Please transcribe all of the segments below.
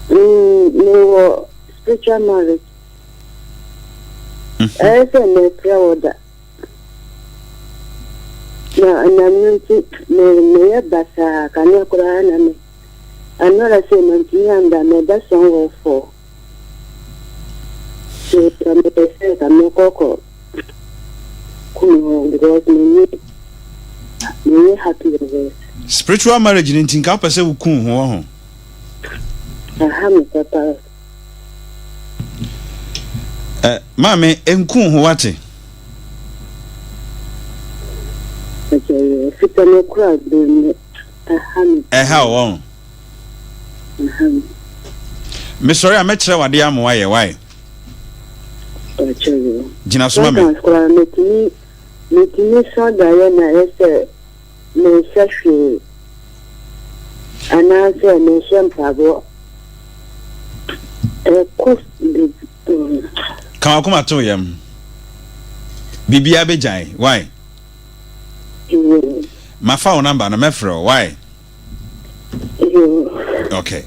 Mewɔ spiritual marriage. Ɛyɛ sɛ mepra wɔ da. Na ɛnam no nti meyɛ basaa kanea koraa na me anora sɛ mantumi anda mɛda somewhere for. Nti mepɛ sɛ ka mekɔkɔ kum hɔ because menye menye happy with it. Spiritual marriage ni nti nka wopɛ sɛ wokum ho wɔ ho. Aha me papa. Maame, nku ho wate. Fita me kura bere aha me. Ɛha wɔn. Aha me. Mesɔre a mɛkyerɛ wade ama wayɛ wae. Gyina so ma me. Sometimes koraa metumi sɔ daeɛ na ɛyɛ sɛ menhyɛ hwee anaasɛ menhyɛ mpaboa. Ɛkɔ Ka wakoma to yam. Biribiara bɛgyae. Why? Mafa wo number no mɛfrɛ wo. Why? Okay.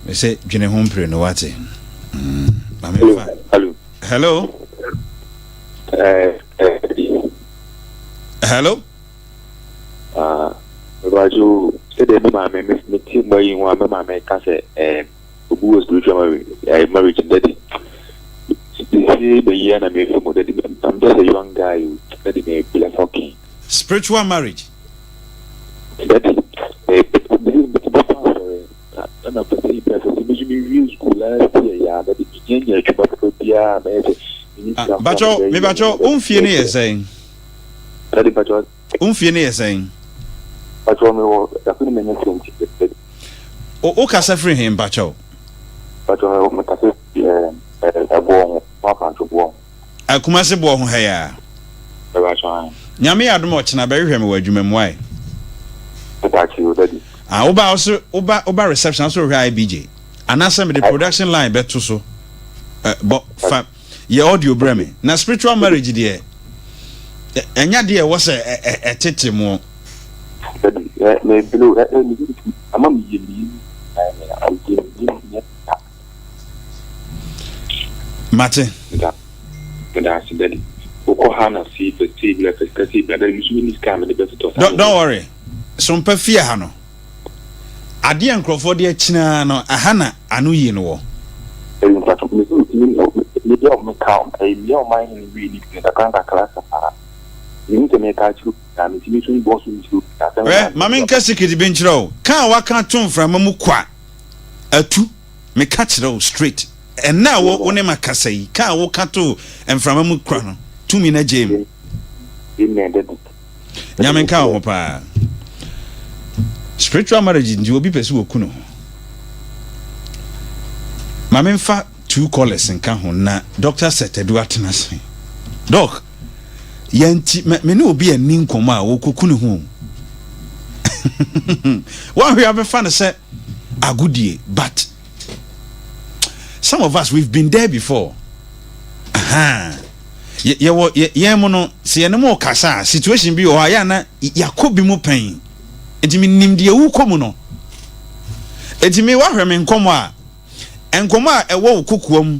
Mese dwene ho mpire no wate. Maame fa. Hello. Hello. Hello. Mebajo sɛdeɛ me maame me te mma yi ho a me maame ka sɛ obi wɔ spiritual marriage marriage daddy sisi bɛyi na me fi mu daddy. I'm just a young guy o daddy, me blɛ fucking. Spiritual marriage. Daddy, me me me bɛ kɔ asɔre ɛna pɛ sɛ pɛ sɛ me nso me wie school last year ya daddy, me nyɛ nyɛ adwuma papa biara mɛyɛ sɛ me ni sika. Bakyɛw, me bakyɛw, wo mfie no yɛ sɛn? Daddy, bakyɛw. Wo mfie no yɛ sɛn? Bakyɛw, me wɔ afi ne mɛnyɛ 20 daddy. O kasa firi he, mpakyɛw? Bakyɛw, me kasa ɛboɔ ho, afantwo boɔ ho. Akumase boɔ ho ha ya? Bakyɛw. Nyame yɛ adom ɔkyena bɛhwehwɛ me wɔ adwuma mu wae. Bakyɛw, daddy. Ah, woba wo woba reception aso hwɛ IBJ anaasɛ mede production line bɛto so bɔ fa yɛ audio brɛ me. Na spiritual marriage deɛ, ɛnya deɛ ɛwɔ sɛ ɛtete mo. Daddy, me blow ɛ ɛ me ama me yie me yie me yie me. Mate. Meda ase, daddy. Wokɔ ha na sei pɛ sei bi na pɛ sika sei bi na daddy, me nso menni sika a mede bɛtotɔ saa. Don't worry. Sompa fie ha no, adeɛ nkurɔfoɔ de akyinaa no, aha na ano yie no wɔ. Ɛyi mpatɔ me sɛ metumi mede meka ɛyi meyɛ ɔman hene wie ne bi kakra nkakra saa mehu sɛ meka akyerɛ na metumi nso mbɔ so nkyerɛ asɛm. Ɛ ma menka secret bi nkyerɛ wo. Ka a waka to mframa mu kwa atu, meka kyerɛ wo straight. Ɛnna a wo ne ma kasa yi, ka a woka to mframa mu kwa no, tumi na gye mu. Amen, daddy. Nyame nka wo ho paa. Spiritual marriage nti obi pɛ sɛ wɔku no ho. Ma memfa two callers nka ho na Dr. Sɛtɛdu atena ase. Doc, yɛnti me ne obi ani nkɔmmɔ a wɔkɔku ne ho. Woahwɛ abɛfa no sɛ agodie, but some of us, we've been there before. Aha. Yɛwɔ yɛn mu no sɛ yɛne mo kasa a, situation bi wɔ hɔ a yɛ ana yɛakɔ bi mu pɛn, nti menim deɛ wokɔ mu no. Nti me wahwɛ me nkɔmmɔ a, nkɔmmɔ a ɛwɔ wo kokoa mu,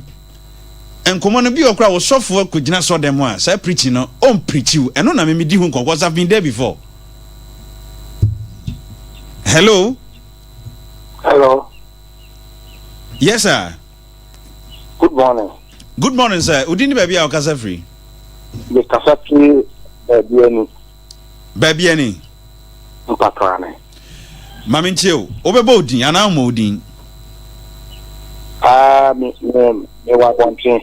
nkɔmmɔ no bi wɔ koraa wɔsɔfoɔ kɔgyina sɔdɛm a saa preaching no ɔmpreach wo. Ɛno na memedi ho nkɔmmɔ because I've been there before. Hello. Hello. Yes, sir. Good morning. Good morning, sir. Wodi ne baabi a wɔkasa firi? Mekasa firi baabi ani. Baabi ani? Mpatrane. Maame ntie o, wobɛbɔ wo din anaa woma wo din? Ah, me me mewɔ abɔnten.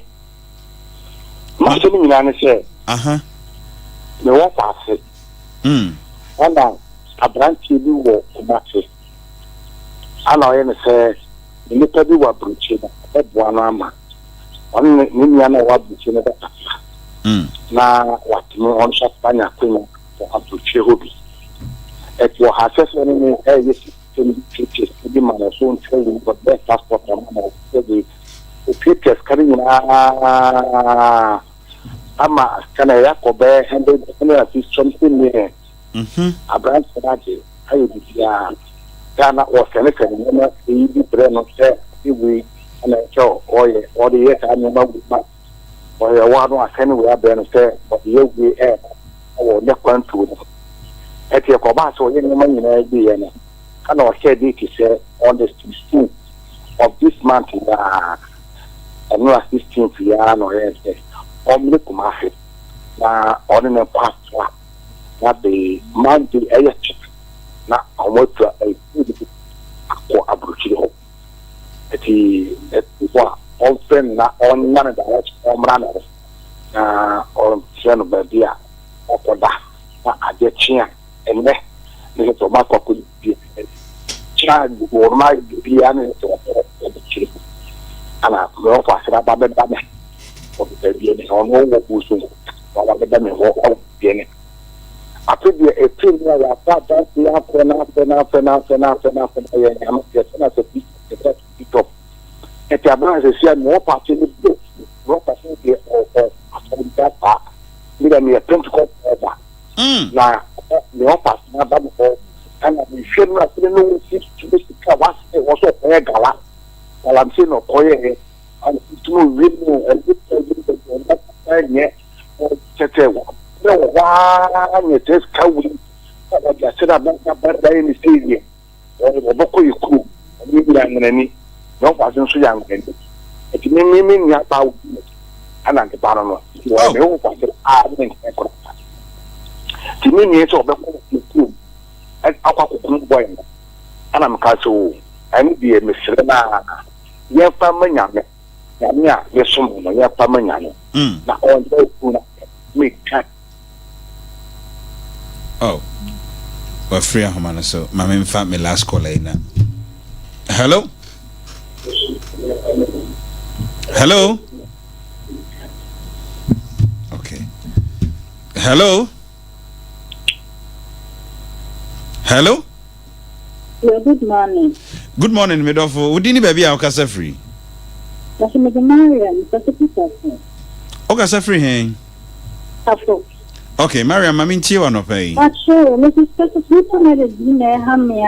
M'asɛm nyinaa ne sɛ, mewɔ asase. Ɛna aberanteɛ bi wɔ Kumase. Ana ɔyɛ ne sɛ nnipa bi wɔ aburokyire no ɔbɛboa no ama ɔne ne nua no a ɔwɔ aburokyire no bɛkasa na watumi ɔno nso anya akonya wɔ aburokyire hɔ bi. Ɛti wɔ ha sɛ sɛ ɔne ne ɛyɛ sika bi tuatua sika bi ma no so ntua wei, ɔbɛ passport ama no sɛ wei, otuatua sika no nyinaa ama sika no ɛyɛ akɔ bɛyɛ 150 something million. Aberanteɛ no agye ayɛ biribiara. Yɛ a na wɔsɛnesɛne nneɛma eyi bi brɛ no sɛ ade wei na ɛsɛ ɔyɛ, ɔde yɛ saa nneɛma wei ma ɔyɛ wɔ ano asɛne wei abrɛ no sɛ ɔde yɛ wei ɛɛba wɔ ne kwantuo no. Ɛte ɛkɔbaa sɛ ɔyɛ nneɛma nyinaa wieɛ no, ɛna ɔhyɛɛ date sɛ on the 16th of this month yi ara, ɛnora 16th yi ara na ɔyɛɛ sɛ ɔmmere Kumasi na ɔne no nkɔ Accra na afei Monday ɛyɛ trip na wɔn atu afuo bi akɔ aburokyire hɔ. Nti ɛtu hɔ a ɔmfrɛ no na ɔnya no direct ɔmmra ne hɔ na ɔnkyerɛ no baabi a ɔkɔda na adeɛ kye a ɛnnɛ ne sɛ wɔn akɔ akɔ bie kyerɛ wɔn ayɛ biribiara ne sɛ wɔkɔ aburokyire ana mmerɛfo asra ba bɛda me ɔde baabi ne ɔno wɔ bosom waba bɛda me hɔ ɔwɔ deɛ ne afe deɛ ɛfiri mu a yɛafa adanse afɛ no afɛ no afɛ no afɛ no afɛ no afɛ no yɛ nyame yɛfɛ no asɛ bi yɛfɛ bi tɔ ɛti abena sɛ sia mewɔ paase no bo mewɔ paase no deɛ ɔ asɔre da saa mi dɛ meyɛ Pentecost ɛba na mewɔ paase no aba me hɔ ɛna mehwɛ no afei no wɔsi tumi sika wasɛ wɔ sɛ ɔkɔyɛ gala galamsey na ɔkɔyɛ Ntoma owie mu ɛde ɛde nyɛ kyɛkyɛ wɔbrɛ wɔ hɔ ara nyɛ sɛ sika wei a wɔde ahyɛ no abɛda yɛ ne sɛ yɛ wɔbɛkɔ yɛ kurom ɔno yɛ anwenani na ɔfa ase nso yɛ anwenani nti me me me nua baa wo bi ɛna ne ba no no nti wɔyɛ me wo fa ase a ne nkyɛn koraa nti me nua sɛ ɔbɛkɔ yɛ kurom akɔ akɔkum bɔyɛ no ɛna meka sɛ o ɛne deɛ mesrɛ no a Yɛmfa mma Nyame, Nyame a yɛsom no, yɛmfa mma Nyame, na ɔnyɛ okunu no meka. Oh, wafiri ahoma no so. Ma memfa me last caller yi na. Hello? Hello? Okay. Hello? Hello? Yeah, good morning. Good morning, me dɔfo. Wo din ne baabi a wokasa firi? Kasi me de Mariam, kasi Peterson. Wokasa firi hɛn? Tafo. Okay, Mariam, ma mentie wɔ anɔpa yi. Pakyɛ o, Mrs. Kasa spiritual marriage bi na ɛha me a,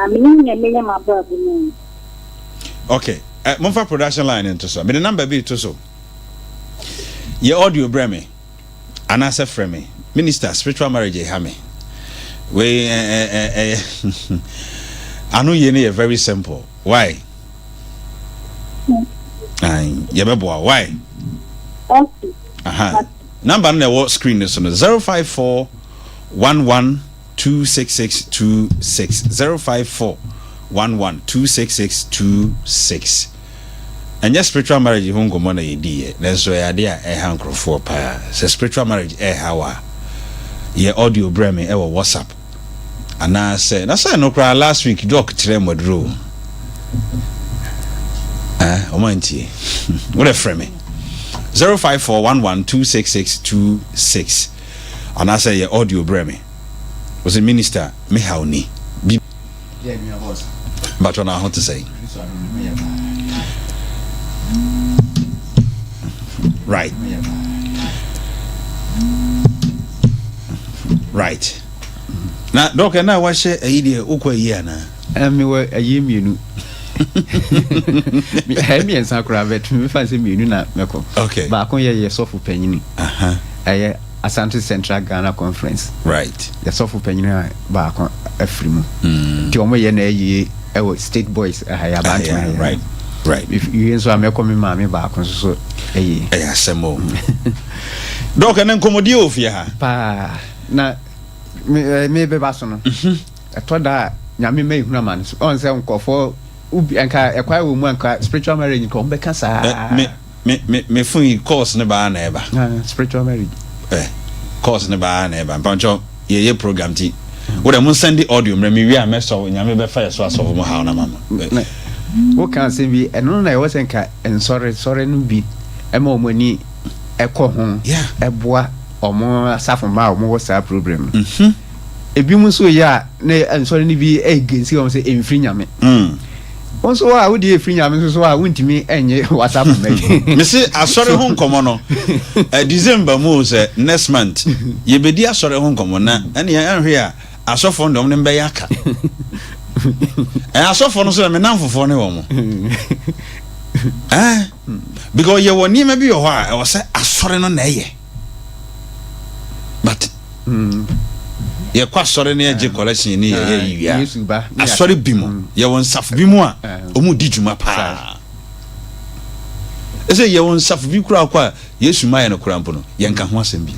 menim nea menya m'abrabɔ mu. Okay, uh, momfa production line nto so. Mede number bi to so. Yɛ audio brɛ me. Anaasɛ frɛ me minister spiritual marriage ɛha me wei ɛyɛ ano yie no yɛ very simple why yɛbɛboa why aha number no na ɛwɔ screen no so no 054 11 26626 054 11 26626 Ɛnyɛ spiritual marriage ho nkɔmmɔ na yɛdiiɛ, nanso ɛyɛ adeɛ a ɛha nkorɔfoɔ paa. Sɛ spiritual marriage ɛreha wo a, yɛ audio brɛ me ɛwɔ WhatsApp anaasɛ, na sɛ ɛno koraa last week Doc kyerɛɛ mo aduro o. Eh, ɔmo antie. Wode frɛ me 0541126626 anaasɛ yɛ audio brɛ me. Wo sɛ minister me haw ni. Bi Mpakyɛw na ho te sɛn? Right. Right. Na dɔk na wahyɛ ayi deɛ wokɔ ayi anaa? Eh, mewɔ ayi mmienu. Ɛyɛ mmiɛnsa koraa bɛt mefa sɛ mmienu na mɛkɔ. Okay. Baako yɛ yɛ sɔfo panyini. Ɛyɛ Asante Central Ghana Conference. Right. Yɛ sɔfo panyin a baako afiri mu. Nti wɔn yɛ na ayie ɛwɔ State Boys ɛha yɛ abantema yɛ. Right. Right. Wie nso a mɛkɔ me maame baako nso so ayie. Ɛyɛ asɛm o. Dɔk ɛnɛ nkɔmɔdie wɔ fie ha. Paa na me me bɛba so no. Mhm. Ɛtɔ da a nyame ma ehunu amane so. Ɔn sɛ nkɔfoɔ nka ɛkwan wɔ mu a nka spiritual marriage nka wɔn bɛka saa. Me Me me me phone yi calls ne baa na ɛba. Ah, spiritual marriage. Eh, calls ne baa na ɛba. Mpatsɔ yɛ yɛ program ti. Wo dɛ mo nsɛn di audio mmerɛ mi wie a mɛsɔ nyame bɛfa yɛ so asɔfo mo haw na ma mo. Wo ka asɛm bi ɛno na ɛwɔ sɛ nka nsɔre sɔre no bi ɛma wɔn ani ɛkɔ ho ɛboa wɔn asafo mma a wɔn wɔ saa program no. Mhm. Ebi mu nso yɛ a na nsɔre no bi ɛgensi wɔn sɛ ɛmfiri nyame. Mm. Wo nso a wode ɛfiri Nyame nso so a wontumi nnye w'asafo mma yi. Mese asɔre ho nkɔmmɔ no eh, December mu o sɛ next month yɛbɛdi asɔre ho nkɔmmɔ na ɛne ɛnhwe a asɔfoɔ no deɛ ɔmo ne mbɛyɛ aka. Eh, asɔfoɔ no nso na me namfofoɔ ne wɔn. Eh, because yɛwɔ nneɛma bi wɔ hɔ a ɛwɔ sɛ asɔre no na ɛyɛ. But mm. yɛkɔ asɔre ne yɛgye collection ne yɛyɛ yi wia asɔre bi mu mm. yɛwɔ nsafo bi mu a wɔn di dwuma paa ɛsɛ yɛwɔ nsafo bi koraa kɔ a Yesu ma yɛ no koraa mpo no yɛnka ho asɛm bi.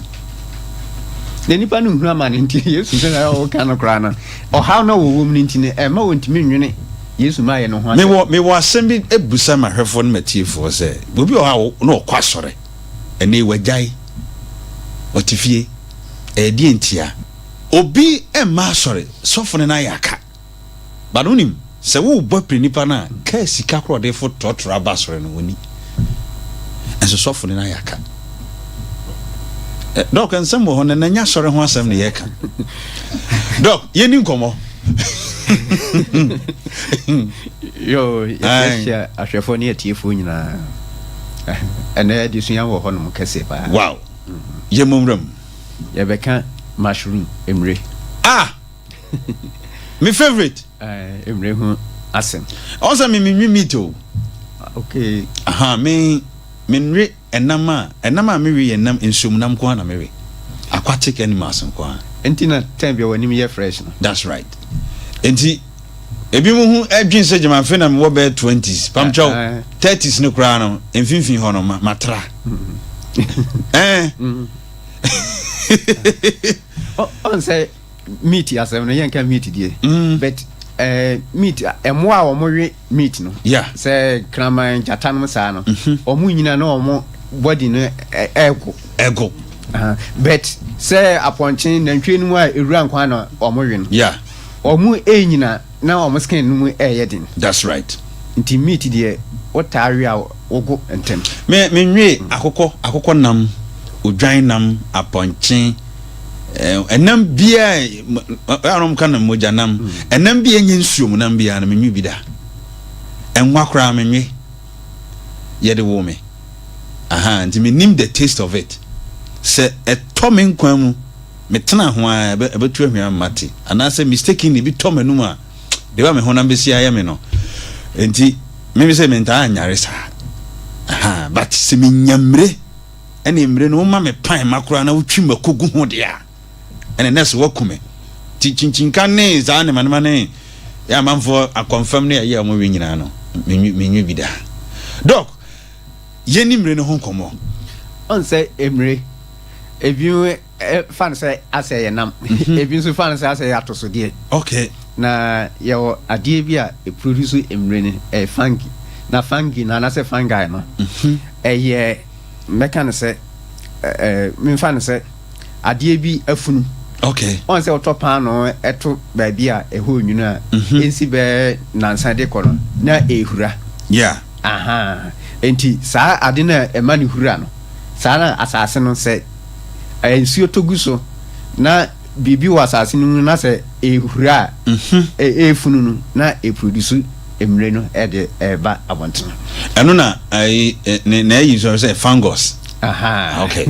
Na nipa no nhunu amane nti Yesu sɛ na ɔka no koraa no ɔhaw na wɔwɔ mu no nti no ɛma wɔntumi nwene Yesu ma yɛ no ho asɛm. Mewɔ mewɔ asɛm bi ebusa m'ahwɛfoɔ ne m'atiefoɔ sɛ obi wɔ hɔ a na ɔkɔ asɔre ɛnɛ yi wagyae ɔte fie ɛyɛ deɛ ntia obi mma asɔre sɔfo no nan ayɛ aka. But wonim, sɛ worebɔ apiri nipa no a, kaa sika korɔ ɔde fo trɔtrɔ aba asɔre no, ɔnni. Nso sɔfo no ayɛ aka. Eh, Dɔk, nsɛm wɔ hɔ na na nyɛ asɔre ho asɛm na yɛka. Dɔk, yɛni nkɔmmɔ. Yo, yɛhyia ahwɛfoɔ ne atiefoɔ nyinaa. Ɛnɛ adesua wɔ hɔnom kɛse paa. Wow. Yɛmmɔ nwura mu. Yɛbɛka mushroom mmire. Ah! Me favourite. Eh, mmire ho asɛm. Ɔn sɛ me menwe meat o. Okay. Aha, me menwe ɛnam a, ɛnam a mewe yɛ nam, nsuom nam nko ara na mewe. Aquatic animals nko ara. Nti na time bia w'anim yɛ fresh no. That's right. Nti ebi mo ho ɛdwen sɛ gyama afei na mewɔ bɛyɛ twenties, pamkyɛw, thirties no koraa no, mfimfini hɔ no, matra. Eh. Ɔn sɛ meat asɛm no yɛnka meat deɛ mm. but eh, meat ɛmoa a wɔn we meat no yeah. sɛ kraman gyata nom saa no mm-hmm. wɔn nyina na wɔn body no ɛgo ɛgo but sɛ apɔnkye nantwie no mu a ewura nkwa na wɔn we no yeah. wɔn ɛnyina na wɔn skin no mu ɛyɛ den that's right nti meat deɛ wotaa we a wogo ntɛm me menwe akokɔ akokɔ nam odwan nam apɔnkye Ɛnam biara a wɔn ka no mogya nam, ɛnam bi a ɛnyɛ nsuo mu nam biara no menwe bi da. Ɛnwa koraa menwe. Yɛde woo me. Aha, nti menim the taste of it. Sɛ ɛtɔ me nkwa mu, metena ho a ɛbɛtu ahwia mate. Anaasɛ mistakenly bi tɔ m'anum a, deɛ wa me honam bɛsi ayɛ me no. Nti, meme sɛ mentaa nyare saa. Aha, but sɛ menya mmire ɛne mmire no woma me pan ma koraa na wotwi mako gu ho deɛ a, ɛne nɛɛse woaku me. Nti kyinkyinkã ne saa nnemanema ne yɛ amanfoɔ akɔmfam ne ɛyɛ a wɔwe nyinaa no, menwe menwe bi da. Dɔk, yɛnni mmire no ho nkɔmmɔ. Ɔn sɛ mmire, ebi fa no sɛ asɛ yɛ nam, mhm. ebi nso fa no sɛ asɛ yɛ atosodeɛ. Okay. Na yɛwɔ adeɛ bi a ɛproduce mmire no, ɛyɛ fungi. Na fungi no anaasɛ fungi no, mhm. ɛyɛ mɛka no sɛ ɛɛ memfa no sɛ adeɛ bi afunu. Okay. Ɔn sɛ wotɔ paanoo ɛto baabi a ɛhɔ nwunu a, mhm. ɛnsi bɛɛ nansa de kɔ no na ɛhura. Yeah. Aha. Nti saa ade no a ɛma no hura no, saa na asase no sɛ nsuo tɔ gu so na biribi wɔ asase no mu na sɛ ɛhura a, mhm. ɛfunu no na ɛproduce mmire no de reba abɔntene. Ɛno na ayi ne na ayi nso sɛ fungus. Aha. Okay.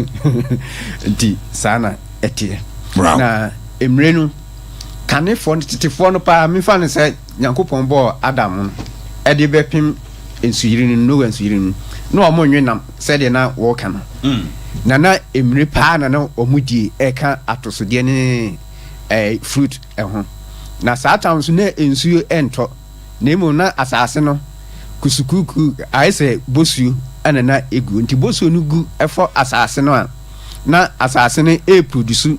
Nti saa na ɛteɛ. Wow. Na mmire no kanefoɔ no tetefoɔ no paa mefa no sɛ Nyankopɔn bɔɔ Adam no ɛde bɛpem nsuyiri no Noa nsuyiri no na wɔn nwe nam sɛdeɛ na wɔka no. Mm. Na na mmire paa na na wɔn die ɛka atosodeɛ ne ɛɛ fruit ho. Na saa tam nso na nsuo ntɔ, na mmom na asase no kusukuukuu ayɛ sɛ bosuo na na ɛgu. Nti bosuo no gu fɔ asase no a, na asase no ɛreprodusu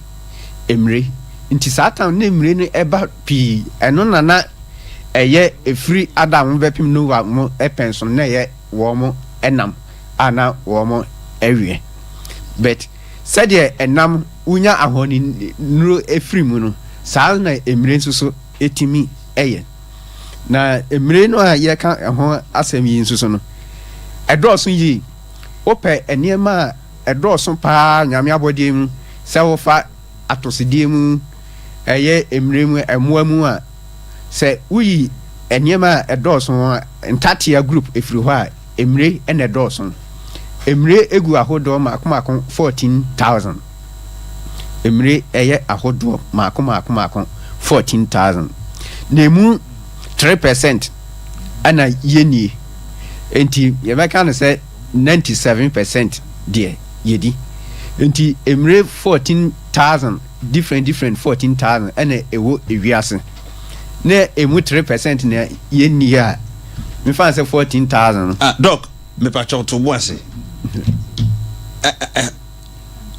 mmire. Nti saa tam na mmire no ɛba pii. Ɛno na na ɛyɛ ɛfiri Adam bɛpem Noa mo pɛn so no na ɛyɛ wɔn nam a na wɔn ɛweɛ. But Sɛdeɛ ɛnam wonya ahɔnennuro firi mu no, saa ara na mmire nso so tumi yɛ. Na mmire no a yɛreka ho asɛm yi nso so no, ɛdɔɔso yie. Wopɛ nneɛma a ɛdɔɔso paa Nyame abɔdeɛ mu, sɛ wofa atosodeɛ mu, ɛyɛ mmire mu, mmoa mu a, sɛ woyi. Nneɛma a ɛdɔɔso ntatea group ɛfiri hɔ a, mmire na ɛdɔɔso. Mmire gu ahodoɔ mmaako mmaako 14,000. Mmire ɛyɛ ahodoɔ mmaako mmaako mmaako 14,000. Na ɛmu 3 percent ɛna yɛnnie. Nti yɛbɛka no sɛ 97 percent deɛ yɛdi. Nti mmire 14,000 different different 14,000 ɛna ɛwɔ ewiase. Na ɛmu 3 percent na yɛnni a, mefa no sɛ 14,000 no. Ah, Doc, mepakyɛw to bo ase.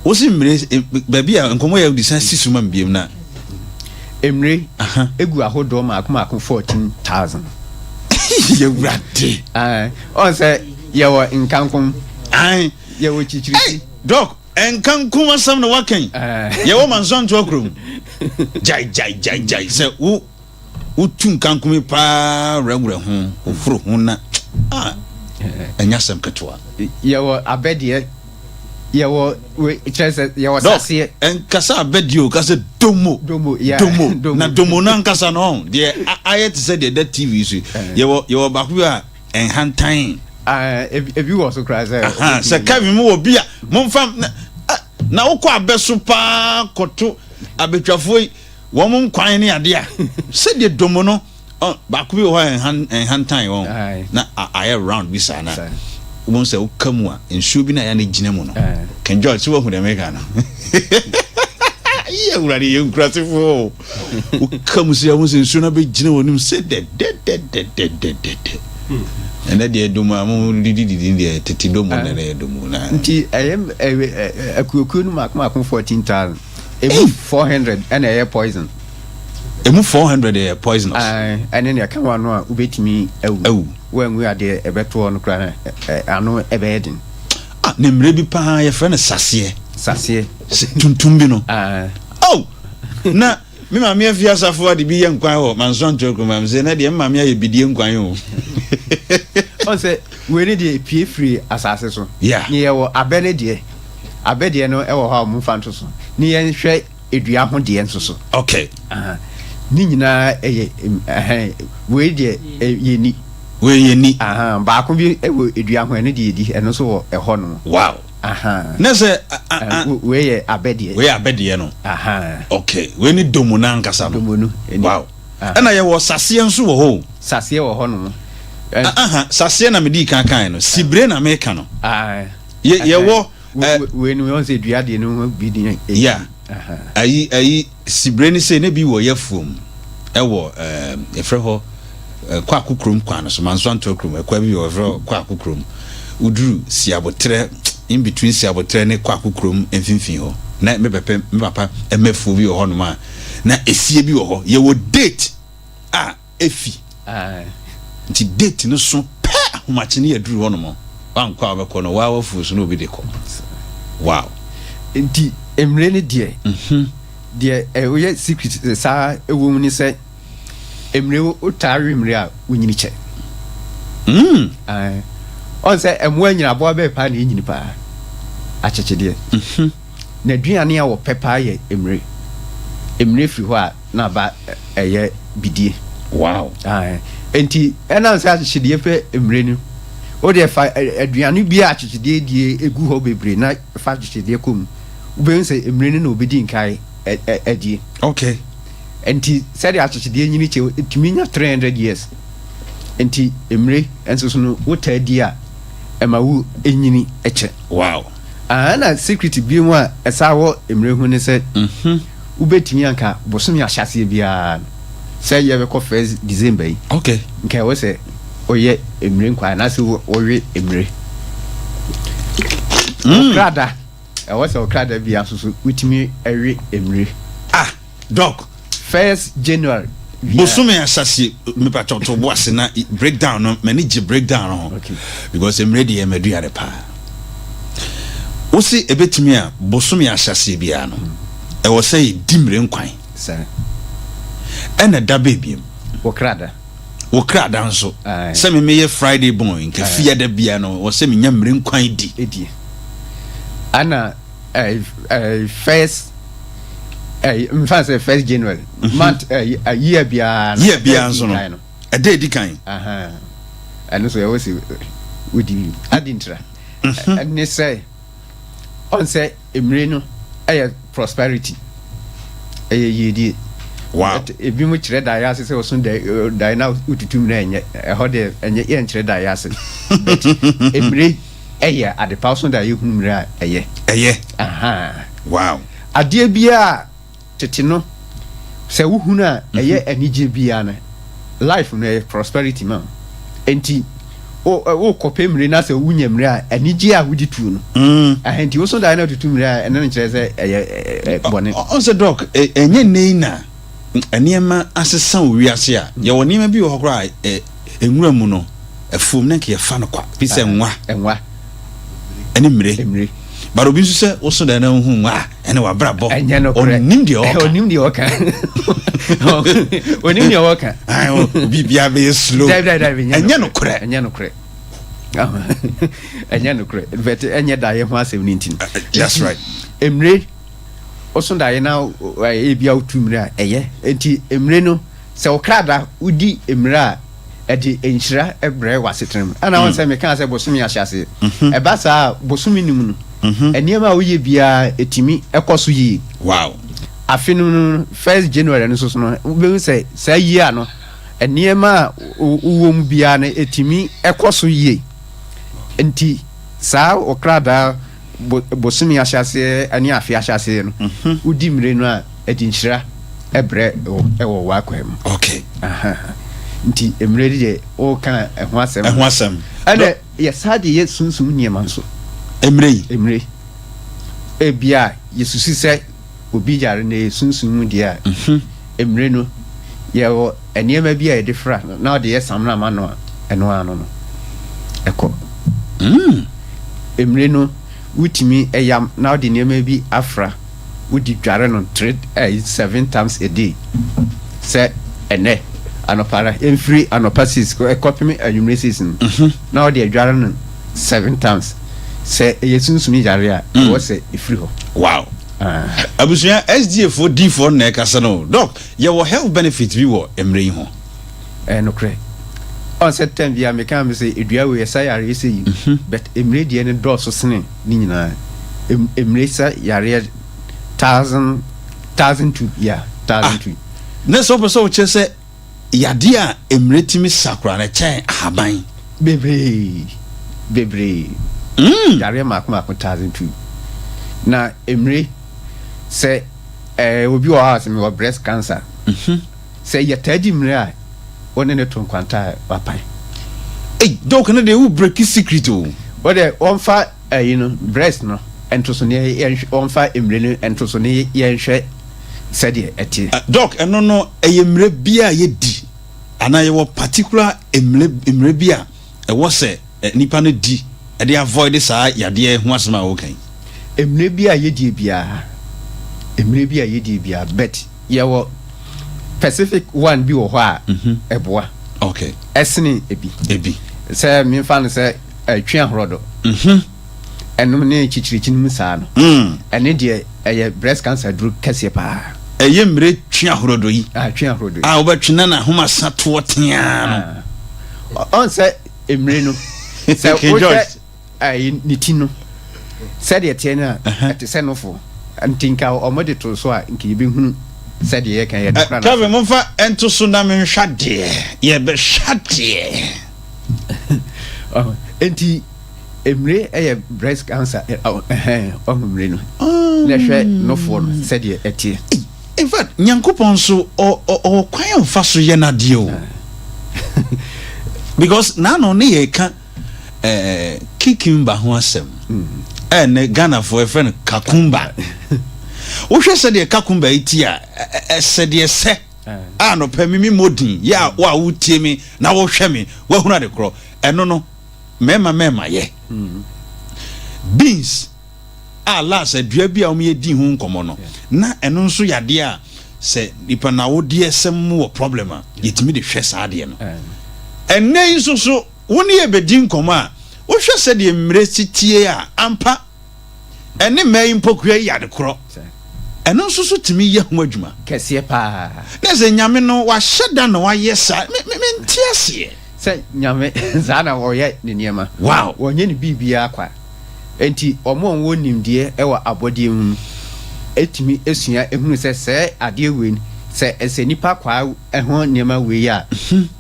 Wosi mmire baabi a nkɔmmɔ yɛ de san si so ma me biom na. Mmire egu ahodoɔ mako mako 14,000. Yɛwurade. Ɔn sɛ yɛwɔ nkankom. Yɛwɔ kyikyirisi. Doc, nkankom asɛm na waka yi. Yɛwɔ Mansoantoa kurom. Gyae gyae gyae gyae sɛ wo wotu nkankom yi paa werɛwerɛ ho, woforo ho na ah, ɛnyɛ asɛm ketewa. Yɛwɔ abɛdeɛ, yɛwɔ we kyerɛ sɛ yɛwɔ saseɛ. Nkasa abɛdeɛ o, kasa domo. Domo, yeah. Domo. Domo. Na domo no ankasa no ɔn, deɛ ayɛ te sɛ deɛ ɛda TV so yi. Yɛwɔ yɛwɔ baako bi a nhantan. Ah, ebi wɔ so koraa sɛ. Sɛ Kevin mu wɔ bi a, momfa na, na wokɔ abɛ so paa kɔto abɛtwafoɔ yi wɔn nkwan ne adeɛ a, sɛdeɛ domo no ɔ baako bi wɔ hɔ a ɛnhan ɛnhantan wɔn na ayɛ round bi saa na wɔn sɛ woka mu a nsuo bi na yɛ na gyina mu no. Ken George sɛ wahu deɛ meka no. Yɛ awurade yɛ nkurasefoɔ o. Woka mu sɛ wɔn sɛ nsuo no abɛgyina wɔn anim sɛ dɛdɛdɛdɛdɛdɛdɛ. Ɛnɛ deɛ domo a mo didi didi deɛ tete domo na ɛyɛ domo na. Nti ɛyɛ akuokuo no mako mako 14,000. Emu 400 ɛna ɛyɛ poison. Emu 400 yɛ poisonous. Ɛne nea ɛka ho ano a wobɛtumi awu. Awu. Woanwu adeɛ ɛbɛtoɔ no koraa ano ɛbɛyɛ den. Ah, ne mmerɛ bi paa yɛfrɛ no saseɛ. Saseɛ. Tuntum bi no. Oh! Na me maame afi asafo ade bi yɛ nkwan wɔ Mansoa Ntoa kurom a mesɛ na deɛ me maame ayɛ bidie nkwan o. Ɔn sɛ wei ne deɛ epie firi asase so. Yeah. Ne yɛwɔ abɛ ne deɛ. Abɛ deɛ no ɛwɔ hɔ a wɔn mfa nto so. Ne yɛnhwɛ edua ho deɛ nso so. Okay. Aha. Ne nyinaa ɛyɛ ɛhɛn wei deɛ yɛ ni. Wei yɛ ni. Aha baako bi ɛwɔ edua ho ɛno deɛ yɛdi ɛno nso wɔ ɛhɔ nom. Wow. Aha. Ne sɛ a a. Wei yɛ abɛ deɛ. Wei yɛ abɛ deɛ no. Aha. Okay wei ne domo no ankasa no. Domo no. Wow. Ɛna yɛwɔ saseɛ nso wɔ hɔ o. Saseɛ wɔ hɔ nom. Aha saseɛ na medii kan kaeɛ no sibire na meka no. Ae. Yɛ yɛwɔ. Wei no wɔn sɛ dua deɛ no ho bi din. Ya ayi ayi sibire no sei na bi wɔ yafuom ɛwɔ ɛɛ yɛfrɛ hɔ Kwaako kurom kwan no so Mansoantoa kurom ɛkwa bi wɔ yɛfrɛ hɔ Kwaako kurom woduru Siabotrɛ in between Siabotrɛ ne Kwaako kurom mfimfini hɔ na me pɛpɛ me papa ɛmɛfuo bi wɔ hɔnom a na efie bi wɔ hɔ yɛwɔ date a efi. Nti date no so pɛ ahomakye ne yɛduru hɔ nom wankɔ a wobɛkɔ no waa wafuo so na obi de kɔ. Wow. Nti mmire no deɛ deɛ ɛyɛ secret saa ɛwɔ mu ne sɛ mmire wotaa we mmire a wonyini kyɛ. Ɔn sɛ ɛmoa nyina aboa bɛɛ paa na ɛnyini paa akyekyedeɛ. N'aduane a wɔpɛ paa yɛ mmire. Mmire firi hɔ a na aba ɛyɛ bidie. Wow. Ae. Enti ɛnam sɛ akyekyedeɛ pɛ mmire no, wo deɛ fa aduane bi a akyekyedeɛ die egu hɔ bebree na fa akyekyedeɛ kɔ mu. Wobɛhu sɛ mmire no na obɛdi nkae adie. Okay. Enti sɛdeɛ akyekyedeɛ nyini kyɛ, ɛtumi nya 300 years. Enti mmire nso so no, wotaa di a, ɛma wo nyini kyɛ. Wow. Aha na secret bi mu a ɛsan wɔ mmire ho ne sɛ, wobɛtumi anka bosome ahyɛaseɛ biara no, sɛ yɛbɛkɔ first December yi, Okay. nka ɛwɔ sɛ woyɛ mmire nkwan anaasɛ wowe mmire. Okrada, ɛwɔ sɛ okrada biara nso so wotumi we mmire. Ah, Doc. First January biara. Bosome ahyɛaseɛ, mepakyɛw to bo ase na breakdown no, m'ani gye breakdown no ho. Okay. Because mmire deɛ ɛyɛ m'aduane paa. Wose ɛbɛtumi a bosome ahyɛaseɛ biara no, ɛwɔ sɛ yɛdi mmire nkwan. Saa. Ɛna da bɛɛ biom? Wo kra da. Wo kra da nso. Sɛ me meyɛ Friday born, nka fia da biara no, ɛwɔ sɛ menya mmire nkwan di. Di. Ɛna first, mfa sɛ first January, month, year biara no. Year biara nso no. Ɛda edi kan. Ɛno so ɛwɔ sɛ wodi bi. Adi ntira. Ɛne sɛ ɔn sɛ mmire no ɛyɛ prosperity, ɛyɛ yiedie. Wow. Ebi mo kyerɛ daeɛ ase sɛ ɔso daeɛ na wotutu mmire ɛnyɛ ɛhɔ deɛ ɛnyɛ yɛnkyerɛ daeɛ ase. But mmire ɛyɛ adepa, ɔso daeɛ hunu mmire a ɛyɛ. Ɛyɛ. Wow. Adeɛ biara tete no sɛ wohunu a ɛyɛ anigye biara no, life no ɛyɛ prosperity ma wo. Enti wokɔpɛ mmire na sɛ wonya mmire a, anigye a wode tuo no. Ɛhɛ nti woso daeɛ na wotutu mmire a, ɛno nkyerɛ sɛ ɛyɛ bɔne. Ɔn sɛ Doc, ɛnyɛ nnɛ yi na nneɛma asesa wɔ wiase a, yɛwɔ nneɛma bi wɔ hɔ koraa a nwura mu no, afuom na nka yɛfa no kwa, bi sɛ nwa. Nwa. Ɛne mmire. Mmire. But obi nso sɛ woso daeɛ na wohu nwa a, ɛne wabrabɔ. Ɛnyɛ nokorɛ. Ɔnim deɛ ɔka. Ɔnim deɛ ɔka. Ɔnim deɛ ɔka. Obi biara bɛyɛ slow. Dabi dabi dabi. Ɛnyɛ nokorɛ. Ɛnyɛ nokorɛ. Ɛnyɛ nokorɛ. But ɛnyɛ daeɛ ho asɛm no nti no. That's right. Mmire, woso daeɛ na ebi a wotu mmire a, ɛyɛ. Nti mmire no, sɛ wo kra da, wodi mmire a, ɛde nhyira brɛ w'asetena mu. Ɛna wɔn sɛ mekaa sɛ bosome ahyɛaseɛ. Ɛba saa a, bosome no mu no, nneɛma a woyɛ biara ɛtumi ɛkɔ so yie. Wow. Afe no mu no, first January no nso so no, wobɛhu sɛ saa year no, nneɛma a wowɔ mu biara no ɛtumi ɛkɔ so yie. Nti saa ɔkradaa bosome ahyɛaseɛ ne afe ahyɛaseɛ no, wodi mmire no a, ɛde nhyira brɛ wo wɔ w'akwan mu. Okay. Nti mmire no deɛ woka ɛho asɛm. Ɛho asɛm. Ɛna yɛsaa de yɛ sunsum nneɛma nso. Mmire yi. Mmire. Ebia yɛsusu sɛ obi yare na ɛyɛ sunsum mu deɛ a, mmire no, yɛwɔ nneɛma bi a yɛde fra na ɔde yɛ samina ma no a, ɛno ara no no, ɛkɔ. Mmire no, wotumi yam na wode nneɛma bi afra, wode dware no three, eh, seven times a day. Sɛ ɛnɛ anɔpa ara, ɛmfiri anɔpa 6 kɔpem anwummere 6 no, na wode adware no seven times. Sɛ ɛyɛ sunsum yare a, ɛwɔ sɛ ɛfiri hɔ. Wow. Abusua, SDA foɔ diifoɔ no na ɛkasa no o. Doc, yɛwɔ health benefit bi wɔ mmerɛ yi ho? Ɛyɛ nokorɛ. Ɔn sɛ time biara meka me sɛ dua wei ɛsa yareɛ sei yi, but mmire deɛ no dɔɔso sene ne nyinaa. Mmire sa yareɛ thousand, 1002, yeah, 1002. Na sɛ wopɛ sɛ wokyerɛ sɛ Yadeɛ a mmire tumi sa koraa no, ɛkyɛn ahaban. Bebree, bebree. Yareɛ mmaako mmaako 1002. Na mmire, sɛ ɛɛ obi wɔ hɔ a sɛ mewɔ breast cancer, sɛ yɛtaa di mmire a, wo ne no to nkwanta a, wapan. Ei, Doc no deɛ wo breaki secret o. Wo deɛ wɔmfa ɛyi no, breast no nto so ne yɛnhwɛ, wɔmfa mmire no nto so ne yɛnhwɛ sɛdeɛ ɛteɛ. Doc, ɛno no ɛyɛ mmerɛ bi a yɛdi anaa yɛwɔ particular mmerɛ mmerɛ bi a ɛwɔ sɛ nipa no di de avoid saa yadeɛ ho asɛm a woka yi? Mmerɛ bi a yɛdie biara, mmerɛ bi a yɛdie biara, but yɛwɔ specific one bi wɔ hɔ a ɛboa. Okay. Ɛsene ebi. Ebi. Sɛ memfa no sɛ twe ahorɔdɔ. Ɛnom ne kyikyirikyi no mu saa no, ɛno deɛ ɛyɛ breast cancer duro kɛseɛ paa. Ɛyɛ mmire twe ahorodo yi. Ah, twe ahorodo yi. A wobɛtwe na n'ahoma sa toɔ teaa no. Ah. Ɔn sɛ mmire no, sɛ wohwɛ ɛyi ne ti no, sɛdeɛ teɛ no a, ɛte sɛ nofo. Nti nka wɔn de to so a, nka yɛbɛhunu sɛdeɛ yɛka yɛ no kora. Kevin, momfa nto so na menhwɛ adeɛ. Yɛbɛhwɛ adeɛ. Nti. Mmire yɛ breast cancer ɛhɛn ɔho mmire no na ɛhwɛ nofoɔ no sɛdeɛ ɛteɛ. In fact Nyankopɔn nso ɔwɔ kwan a ɔfa so yɛ n'adeɛ o because n'ano ne yɛ ka ɛɛ cucumber ho asɛm ɛnɛ Ghanafoɔ ɛfrɛ no kakumba wohwɛ sɛdeɛ kakumba yi ti a ɛsɛ deɛ sɛ a nɔpɛ me me mmɔ din yɛ a wo a wotie me na wohwɛ me woahunu ade korɔ ɛno no mmarima mmarima yɛ. Beans a last adua bi a wɔyɛ di ho nkɔmmɔ no, na ɛno nso yɛ adeɛ a sɛ nipa na awodeɛ sɛm mu wɔ problem a, yɛtumi de hwɛ saa adeɛ no. Ɛnnɛ yi nso so, wo ne yɛ bɛdi nkɔmmɔ a, wohwɛ sɛdeɛ mmerɛ si tie a, ampa, ɛne mmaa yi mpɔkua yi yɛ ade korɔ. Ɛno nso so tumi yɛ ho adwuma. Kɛseɛ paa. Na sɛ Nyame no wahyɛ da na wayɛ saa, me me mente aseɛ. Sɛ Nyame saa na ɔyɛ ne nneɛma. Wow. Ɔnyɛ ne biribiara kwa. Enti wɔn a wɔwɔ nimdeɛ wɔ abɔdeɛ mu no tumi sua hunu sɛ sɛɛ adeɛ wei no, sɛ ɛsɛ nipa kwaa ho nneɛma wei a,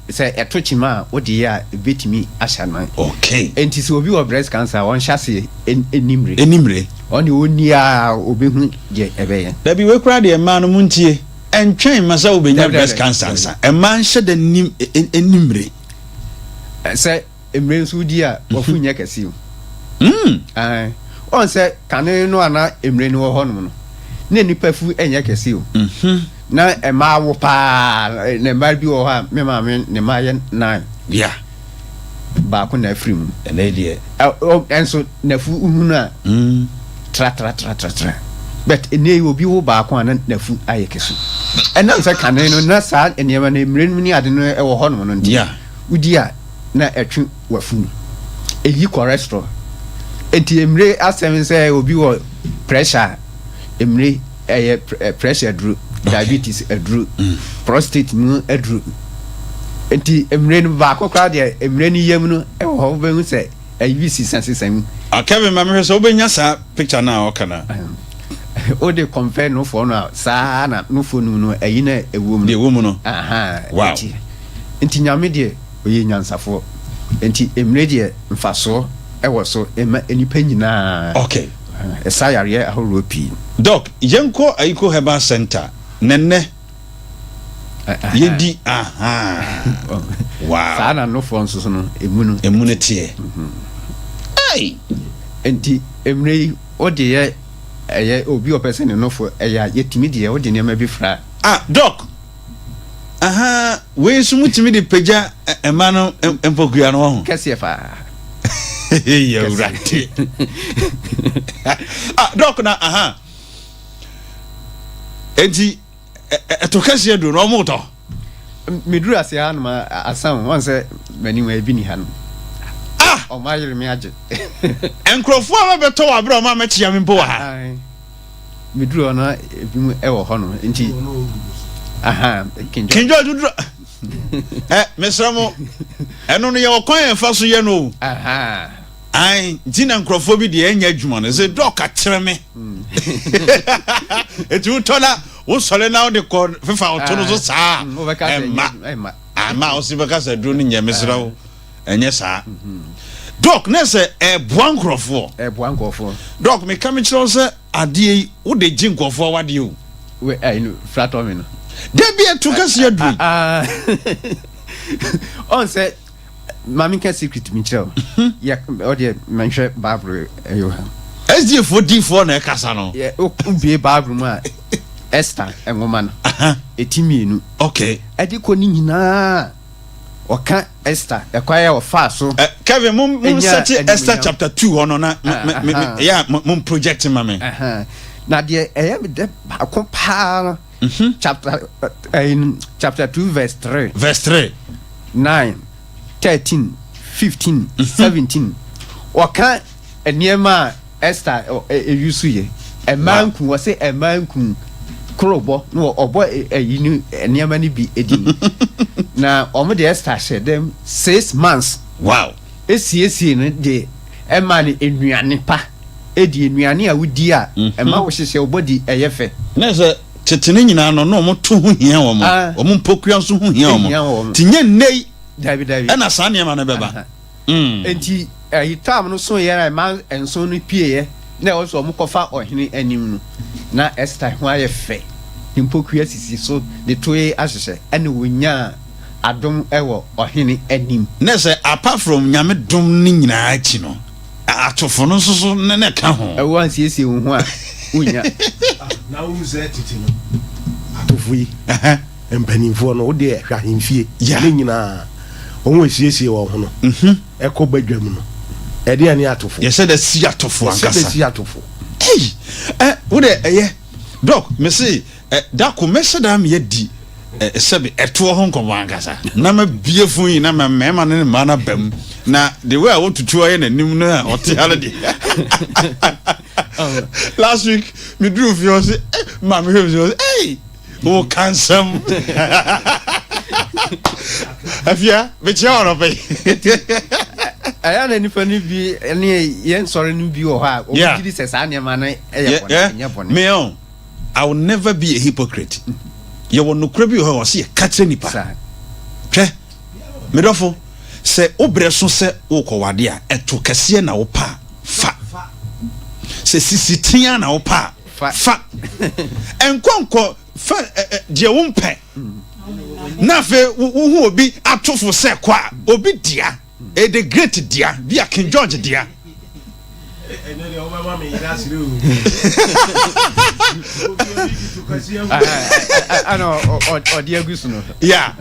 sɛ ɛto kyema a wode yɛ a, ɛbɛtumi ahyɛ anan. Okay. Enti sɛ obi wɔ breast cancer a, ɔnhyɛ aseɛ nni mmire. Ɛnni mmire. Ɔno deɛ ɔnni ara a, ɔbɛhu deɛ ɛbɛyɛ. Dabi, wei koraa deɛ mmaa no montie, ɛntwɛn mma sɛ wobɛnya breast cancer ansa. Mmaa nhyɛ da nni mmire. Sɛ Mmire nso wodi a, w'afu nyɛ kɛse o. Mm. Ae. Wɔn sɛ kane no a na mmire no wɔ hɔnom no, na nnipa fu nyɛ kɛse o. Mhm. Na mmaa wo paa, na mmaa bi wɔ hɔ a me maame ne mma yɛ nine. Yeah. Baako na afiri mu. Ɛnɛ deɛ. Ɛnso n'afu hunu a. Mm. Tra tra tra tra tra. But ɛnɛ yi obi wo baako a na n'afu ayɛ kɛse. Ɛnam sɛ kane no na saa nneɛma no mmire no ne ade no wɔ hɔnom no nti. Yeah. Wodi a na ɛtwe w'afunu. Eyi cholesterol. Enti mmire asɛm sɛ obi wɔ pressure a, mmire ɛyɛ pressure aduro, diabetes aduro, mm. prostate mu aduro. Enti mmire no baako koraa deɛ mmire no yam no ɛwɔ hɔ wobɛhu sɛ ɛyi bi sisasisa mu. Ah, Kevin, ma mehwɛ sɛ wobɛnya saa picture no a ɔka no a. Wode compare nofoɔ no a saa na nofoɔ no mu no ɛyi na ɛwɔ mu no. Deɛ ɛwɔ mu no. Wow. Nti Nyame deɛ ɔyɛ nyansafoɔ nti mmire deɛ mfasoɔ wɔ so ma nnipa nyinaa. Okay. Ɛsa yareɛ ahoroɔ pii. Doc, yɛnkɔ Ayiko Herbal Center na nnɛ yɛdi ahaa wow. Saa na nofoɔ nso so no emu no. Emu no teɛ. Ei! Nti mmire yi wode yɛ ɛyɛ obi ɔpɛ sɛ ne nofo ɛyɛ a yɛtumi deɛ wode nneɛma bi fra. Ah Doc! Ahaa wei nso mutumi de pagya mma no mpokua no wahu. Kɛseɛ paa. Yɛ awurade. Ah dɔk na aha. Enti ɛto kɛseɛ duro na ɔmo tɔ. Meduru ase ha nom asan wɔn sɛ m'anim ebi ni ha nom. Ah! Ɔmo ayere me agye. Nkurɔfoɔ a bɛbɛtɔ wɔ abere a ɔmo amɛkyia me mpo wɔ ha. Meduru hɔ no ebinom wɔ hɔ no nti aha King George. King George duru ɛ mesrɛ mo ɛno no yɛwɔ kwan yɛn fa so yɛ no o. Ayi nti na nkurɔfoɔ bi deɛ ɛnyɛ adwuma no sɛ dɔk akyerɛ me eti wotɔ na wosɔre na wode kɔ fefa ɔto no so saa ɛma ama wosi bɛka sɛ aduro no nyɛ mesrɛ wo. Ɛnyɛ saa. Doc, na sɛ ɛboa nkurɔfoɔ. Ɛboa nkurɔfoɔ. Doc, meka mekyerɛ wo sɛ adeɛ yi, wode gye nkurɔfoɔ awadeɛ o. We, ɛyi no, fratɔ me no. Dabi ɛto kɛseɛ aduru yi. Ɔn sɛ, ma menka secret mi nkyerɛ wo. Mhm. Yɛ, ɔdeɛ, menhwɛ Bible ɛyɛ ha. SDA foɔ diifoɔ na ɛkasa no. Yɛ, wobue Bible mu a, Esther nwoma no, ɛti mmienu. Okay. Ɛde kɔ ne nyinaa. Ɔka Esther ɛkwan a ɔfaa so. Eh, Kevin, mo mo sɛte Esther chapter 2 hɔ no na me me yeah, mo project ma me. Na deɛ ɛyɛ me dɛ baako paa no. Mhm. Chapter eh, chapter 2 verse 3. Verse 3. 9, 13, 15, 17. Ɔka Nneɛma a Esther use yɛ mmaa nku, wɔse mmaa nku korobɔ na ɔbɔ ayi no nneɛma no bi din. Na wɔn de Esther hyɛ dɛm 6 months. Wow. Esiesie no de ɛma no nnuane pa. Edi nnuane a wodi a ɛma wo hyehyɛ wo body ɛyɛ fɛ. Na sɛ tete no nyinaa no na wɔn to ho hia wɔn, wɔn mpokua nso ho hia wɔn. Ti nyɛ nnɛ yi Dabi dabi. ɛna saa nneɛma no bɛba. Enti ayitam no soeɛ a mmaa nson no pueeɛ na ɛwɔ sɛ wɔkɔfa ɔhene anim no, na Ester ho ayɛ fɛ, ne mpokua sisi so, ne toe ahyehyɛ, ɛnna ɔnyaa adom wɔ ɔhene anim. Na sɛ apart from Nyame dom no nyinaa akyi no, atofo no nso so na ɛka ho. Wo ansiesie wo ho a, wonnya. Na wohu sɛ tete no, atofo yi, mpanimfoɔ no, wo deɛ hwɛ ahemfie ne nyinaa, wɔn a esiesie wɔn ho no, ɛkɔ badwam no, ɛdeɛn ne atofo? Yɛsɛ dɛ si atofo ankasa. Yɛsɛ dɛ si atofo. Ei! Ɛ, wo deɛ ɛyɛ. Doc, mese, ɛ, dako mɛhyɛ da ama yɛadi, ɛ, sɛbe, ɛtoɔ ho nkɔmmɔ ankasa. Na mabue fon yi na ma mmarima no ne mmaa no aba mu. Na the way a wotutu ayɛ n'anim no a ɔte ha no deɛ. Last week me duru fie ɔse eh maame hwɛ mi sɛ ɔse hey wo ka nsɛm. Afia mekyia wɔn ɔpɛ. Ɛyɛ na nipa no bi ne yɛn nsɔre no bi wɔ hɔ a wɔn gye di sɛ saa nneɛma no yɛ bɔne ɛnyɛ bɔne. Me ɔn. I will never be a hypocrite. Yɛwɔ nokorɛ bi wɔ hɔ a ɔse yɛka kyerɛ nipa. Hwɛ, me dɔfo, sɛ wo berɛ so sɛ worekɔwade a, ɛto kɛseɛ na wopɛ a, fa. Sɛ sisi tea na wopɛ a, fa. Ɛnkɔ nkɔ fa deɛ wompɛ. Na afei wohu obi atofo sɛ kɔ a, obi dea. Ɛyɛ the great dea, bi a King George dea. Ɔde agu so no. Yeah.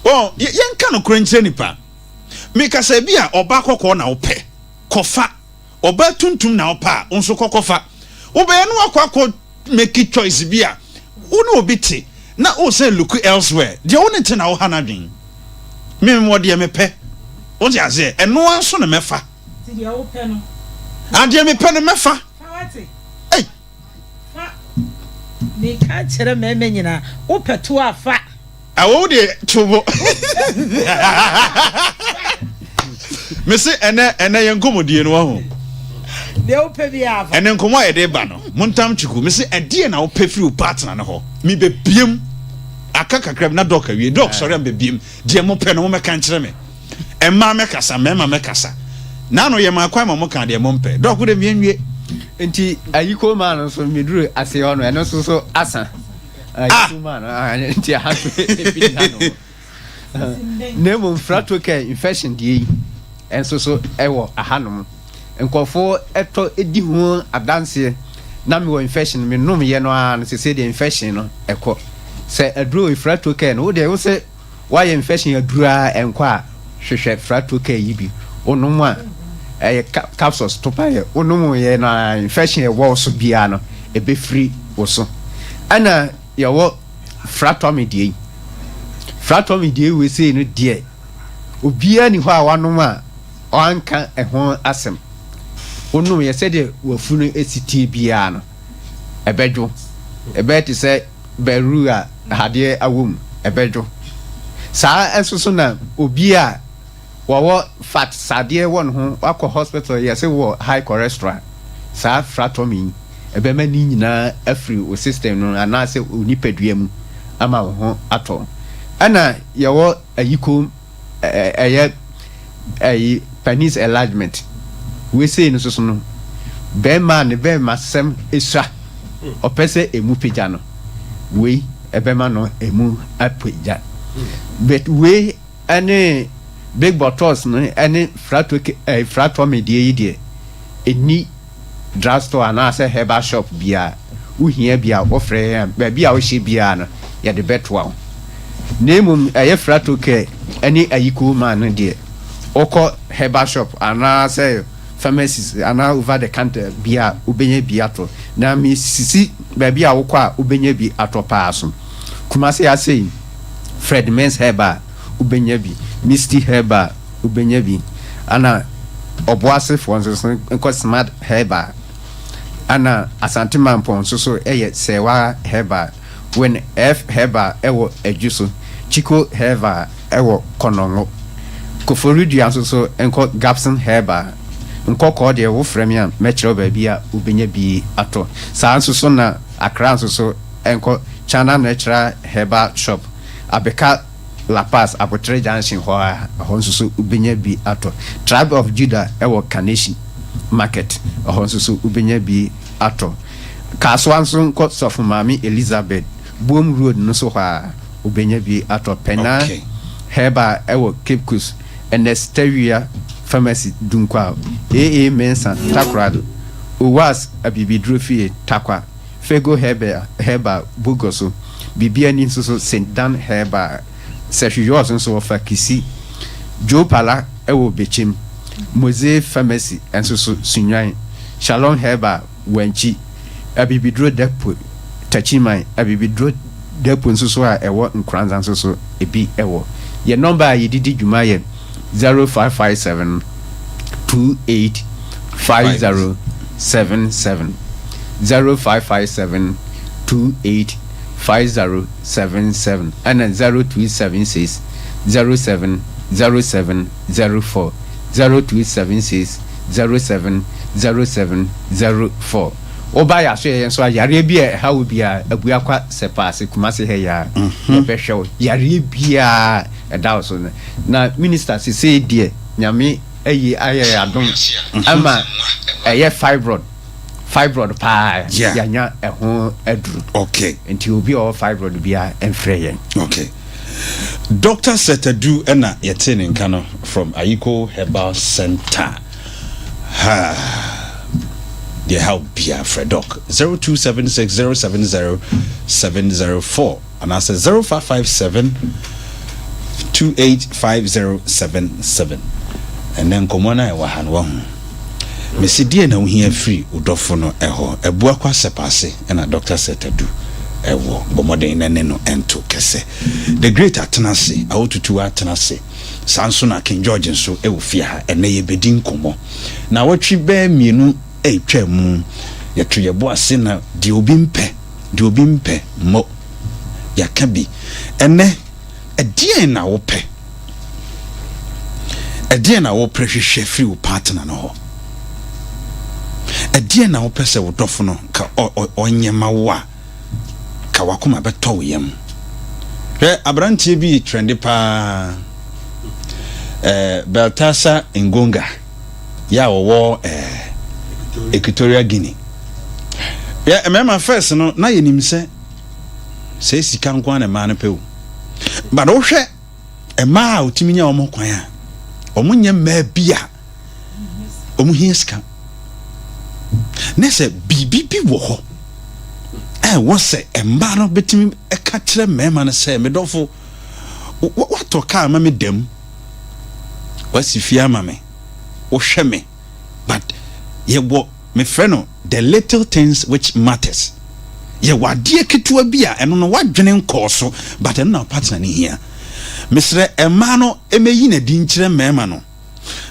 Well, yɛnka nokorɛ nkyerɛ nipa. Mekasa bi a ɔbaa kɔkɔɔ na wopɛ, kɔfa. Ɔbaa tuntum na wopɛ a, wo nso kɔkɔfa. Wobɛyɛ no wakɔ akɔ make choice bi a wo ne obi te na wo sɛ look elsewhere. Deɛ wo ne te na woha n'adwen. Me mewɔ deɛ mepɛ. Wote aseɛ? Ɛno ara nso na mɛfa. Nti deɛ wopɛ no. Ah, deɛ mepɛ no mɛfa. Fa wate. Ei. Fa. Meka kyerɛ mmarima nyinaa, wopɛ to a fa. Awɔ wo deɛ to bo. Mese ɛnɛ ɛnɛ yɛn nkɔmmɔdie no wahu. Deɛ wopɛ biara fa. Ɛnɛ nkɔmmɔ a yɛde ba no montam kyiku mese ɛdeɛ na wopɛ firi wo partner no hɔ mebɛbiem aka kakra bi na dɔk awie dɔk sɔre a mebɛbiem deɛ mopɛ no momɛka nkyerɛ me mmaa mɛkasa mmarima mɛkasa naano yɛ maa kwan ma mo ka deɛ mompɛ dɔk wo deɛ mienwie. Nti ayiko maa no nso meduru ase hɔ no ɛno nso so asa. Ah! Nti aha nso ebi nna no. Na mmom fratokɛ infection deɛ yi nso so ɛwɔ ahanom. Nkurɔfoɔ ɛtɔ di ho adanseɛ na mewɔ infection menom yɛ no ara no sese deɛ infection no ɛkɔ. Sɛ aduro fratokɛ no wo deɛ wo sɛ Woayɛ infection aduru ara ɛnkɔ a, hwehwɛ Fratoker yi bi. Wonom a, ɛyɛ capsules topaeɛ. Wonom yɛ no ara infection a ɛwɔ wo so biara no, ɛbɛfiri wo so. Ɛna yɛwɔ Fratomy deɛ yi. Fratomy deɛ wei sei no deɛ, obiara ni hɔ a wanom a ɔanka ɛho asɛm. Wonom yɛ sɛdeɛ wafunu si teɛ biara no, ɛbɛdwo. Ɛbɛyɛ te sɛ Baru a adeɛ awɔ mu, ɛbɛdwo. Saa nso so na obi a wɔwɔ fat sadeɛ wɔ ne ho, wakɔ hospital yɛse wɔ high cholesterol, saa fratɔme yi, ɛbɛma ne nyinaa afiri wo system no anaasɛ wo nipadua mu ama wo ho atɔ wo. Ɛna yɛwɔ ayiko ɛyɛ ɛyi penis enlargement wei sei no soso no bɛrima a ne bɛrima sɛm esua ɔpɛ sɛ emu pagya no wei ɛbɛma no emu apagya but wei ɛne big bottles no ɛne frato ɛɛ fratɔmi deɛ yi deɛ ɛni drug store anaasɛ herbal shop biara, wohia bi a wofrɛ yɛn a, baabi a wohyɛ biara no, yɛde bɛtoa wo. Na mmom ɛyɛ Fratocare ne Ayikoo man no deɛ, wokɔ herbal shop anaasɛ pharmacies anaa over the counter bi a, wobɛnya bi atɔ. Na mesisi baabi a wokɔ a wobɛnya bi atɔ paa so. Kumasi ha sei, Fred Mens Herbal, wobɛnya bi. Misty Herbal, wobɛnya bi. Ana Ɔboase foɔ nso so nkɔ Smart Herbal. Ana Asante Mampɔn nso so yɛ Sɛɛwa Herbal. Wen F Herbal wɔ Adwu so. Chico Herbal wɔ Kɔnɔngo. Koforidua nso so nkɔ Gabson Herbal. Nkɔkɔɔ deɛ wofrɛ me a mɛkyerɛ wo baabi a wobɛnya bi atɔ. Saa nso so na Accra nso so nkɔ China Natural Herbal Shop. Abeka La Paz, Abotere Junction hɔ ara, ɛhɔ nso so wobɛnya bi atɔ. Tribe of Judah wɔ Kaneshie Market, ɛhɔ nso so wobɛnya bi atɔ. Kasoa nso nkɔ Sɔfo Maame Elizabeth, Buom Road no so hɔ ara, wobɛnya bi atɔ. Pɛnaa Okay. Herbal wɔ Cape Coast, Ernest Tawia Pharmacy, Dunkwao, AA Mensah, Takoradi, Owas Abibiduro Fie, Tarkwa. Fego Herbal, Herbal, Bogoso, Bibiani nso so Saint Dan Herbal, Sɛhwi Yours nso wɔfa Kisi, Joe Pala wɔ Bekyem, Moze Pharmacy nso so Sunyani, Shalom Herbal, Wankyi, Abibiduro Depot, Takyiman, Abibiduro Depot nso so a ɛwɔ Nkoranza nso so ebi wɔ. Yɛn nɔmba a yɛde di dwuma yɛ 0557 28 50. 77, 0557 28 50 77 ɛna 0276 07 07 04, 0276 07 07 04. Woba yɛ asoɛeɛ nso a, yareɛ bi a ɛha wo biara, Abuakwa Sɛpaase, Kumase ha yi ara, yɛbɛhwɛ wo. Yareɛ biara a ɛda wo so no. Na Minister, sesei deɛ Nyame ayi ayɛ yɛn adom ama ɛyɛ fibroid, fibroid paa, yɛanya ɛho aduru. Okay. Nti obi a ɔwɔ fibroid biara mfrɛ yɛn. Okay. Doctor Seth Adu na yɛtee ne nka no from Ayiko Herbal Center. Ha deɛ haw biara frɛ Doc 0276070704 anaasɛ 0557 285077. Ɛnɛ nkɔmmɔ no a ɛwɔ ha no wahu. Mese deɛ na wohia firi wo dɔfo no hɔ? Abuakwa Sɛpase na Dɔkta Seth Adu wɔ. Bɔ mmɔden na ne no nto kɛsɛ. The Great atena ase, Awotutu atena ase, saa nso na King George nso wɔ fie ha. Ɛnnɛ yɛbɛdi nkɔmmɔ. Naawɔtwe bɛyɛ mmienu a ɛtwaa mu, yɛto yɛn bo ase na deɛ obi mpɛ, deɛ obi mpɛ mmɔ, yɛaka bi. Ɛnnɛ. Ɛdeɛn na wopɛ? Ɛdeɛn na wopere hwehwɛ firi wo partner no hɔ? Ɛdeɛn na wopɛ sɛ wo dɔfo no ka ɔnyɛ ma wo a ka w'akoma bɛtɔ wo yam? Hwɛ, aberanteɛ bi trɛnde paa, eh, Baltasar Engonga, yɛ a ɔwɔ eh, Equatorial Guinea. Yɛ mmarima first no, na yɛnim sɛ Sɛ sika nko ara na mmaa no pɛ o. But wohwɛ mmaa a otumi nya wɔn kwan a, wɔn nyɛ mmaa bi a wɔn hia sika. Ne sɛ biribi bi wɔ hɔ a ɛwɔ sɛ mmaa no bɛtumi ka kyerɛ mmarima no sɛ, medɔfo, watɔ kaa ma me dam, wasi fie ama me, wohwɛ me. But yɛwɔ mefrɛ no the little things which matters. Yɛwɔ adeɛ ketewa bi a ɛno no w'adwene nkɔɔ so but ɛno na wo partner no hia. Mesrɛ mmaa no mmɛyi no adi nkyerɛ mmarima no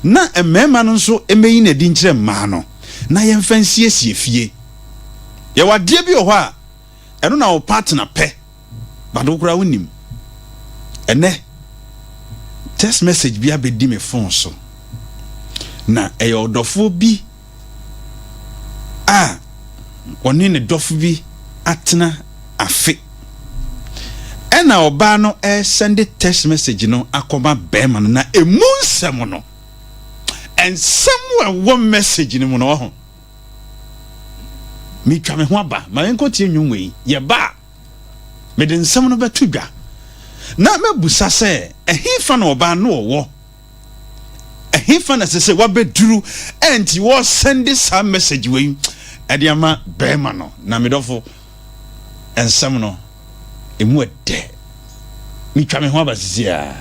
na mmarima no nso mmɛyi no adi nkyerɛ mmaa no na yɛmfa nsiesie fie. Yɛwɔ adeɛ bi wɔ hɔ a ɛno na wo partner pɛ But wo koraa wonim. Ɛnɛ text message bi abɛdi me phone so. Na ɛyɛ ɔdɔfoɔ bi a ɔne ne dɔfo bi atena afe. Ɛna ɔbaa no ɛresɛnde text message no akɔma bɛrima no na emu nsɛm no, nsɛm a ɛwɔ message no mu no ɔho. Metwa me ho aba. Ma yɛnkɔtie nnwom wei. Yɛba a, mede nsɛm no bɛto dwa na mɛbusa sɛ, ɛhefa na ɔbaa no ɔwɔ? Ɛhefa na ɛsɛ sɛ wabɛduru ɛnti wɔsɛnde saa message wei ɛde ama bɛrima no? Na medɔfo, nsɛm no Emu ɛdɛ. Metwa me ho aba sisi a.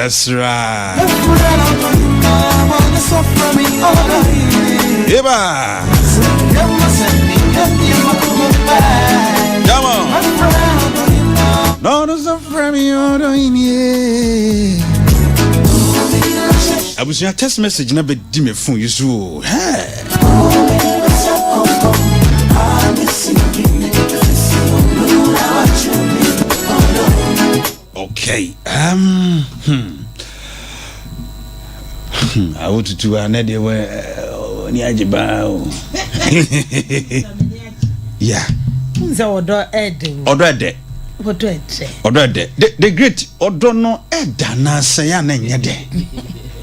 That's right. Eba. Come on. No, no, so from you, abusua text message na bɛdi me phone yi so o. Hey. Okay. Um, hmm. Hmm. Awotutu a na deɛ wɔ ni agye baa o. Yeah. Sɛ ɔdɔ ɛdɛ o. Ɔdɔ ɛdɛ. Ɔdɔ ɛdɛ. Ɔdɔ ɛdɛ. The the great ɔdɔ no ɛda anaasɛ yɛ ana nyɛ dɛ.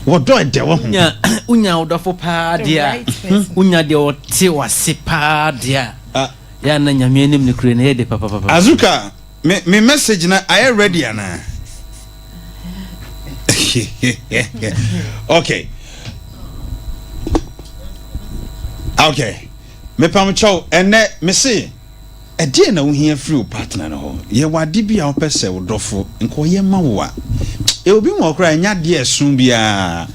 Wɔdɔ ɛdɛ wɔ ho. Wonya ɔdɔfo paa deɛ a, wonya deɛ ɔte wase paa deɛ a, ah. yɛ ana Nyame anim no kure no yɛ de papapapa. Azuka, me me message na ayɛ ready ana? Okay. Okay. Mepam kyɛw ɛnɛ me se ɛdeɛn na wohia firi wo partner no hɔ? Yɛwɔ ade bi a wopɛ sɛ wo dɔfo nka ɔyɛ ma wo a? Ɛwɔ bi mu wɔ koraa ɛnyɛ adeɛ ɛso biara.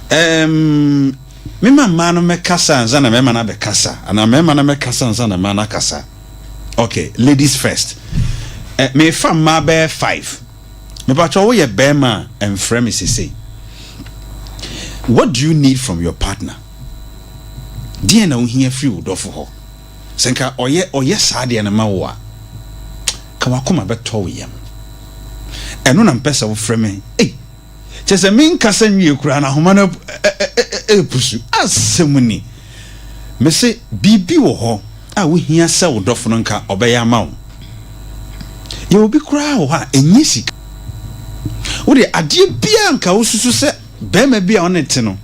Ɛɛm, mema mmaa no mɛkasa ansa na mmarima no abɛkasa anaa mmarima no mɛkasa ansa na mmaa no akasa. Okay, ladies first. Eh, mefa mmaa bɛyɛ five. Mepakyɛ woyɛ bɛrima a ɛmfrɛ me sesei. What do you need from your partner? Deɛn na wohia firi wo dɔfo hɔ? Sɛ nka ɔyɛ ɔyɛ saa adeɛ no ma wo a, ka w'akoma bɛtɔ wo yam. Ɛno na mpɛ sɛ wofrɛ me. Ei, kyerɛ sɛ menkasa nwie koraa na ahoma no ɛrepusu. Asɛm ni. Mese biribi wɔ hɔ a wohia sɛ wo dɔfo no nka ɔbɛyɛ ama wo. Yɛwɔ bi koraa wɔ hɔ a ɛnyɛ sika. Wodeɛ adeɛ biara nka wosusu sɛ barima bi a ɔne te no,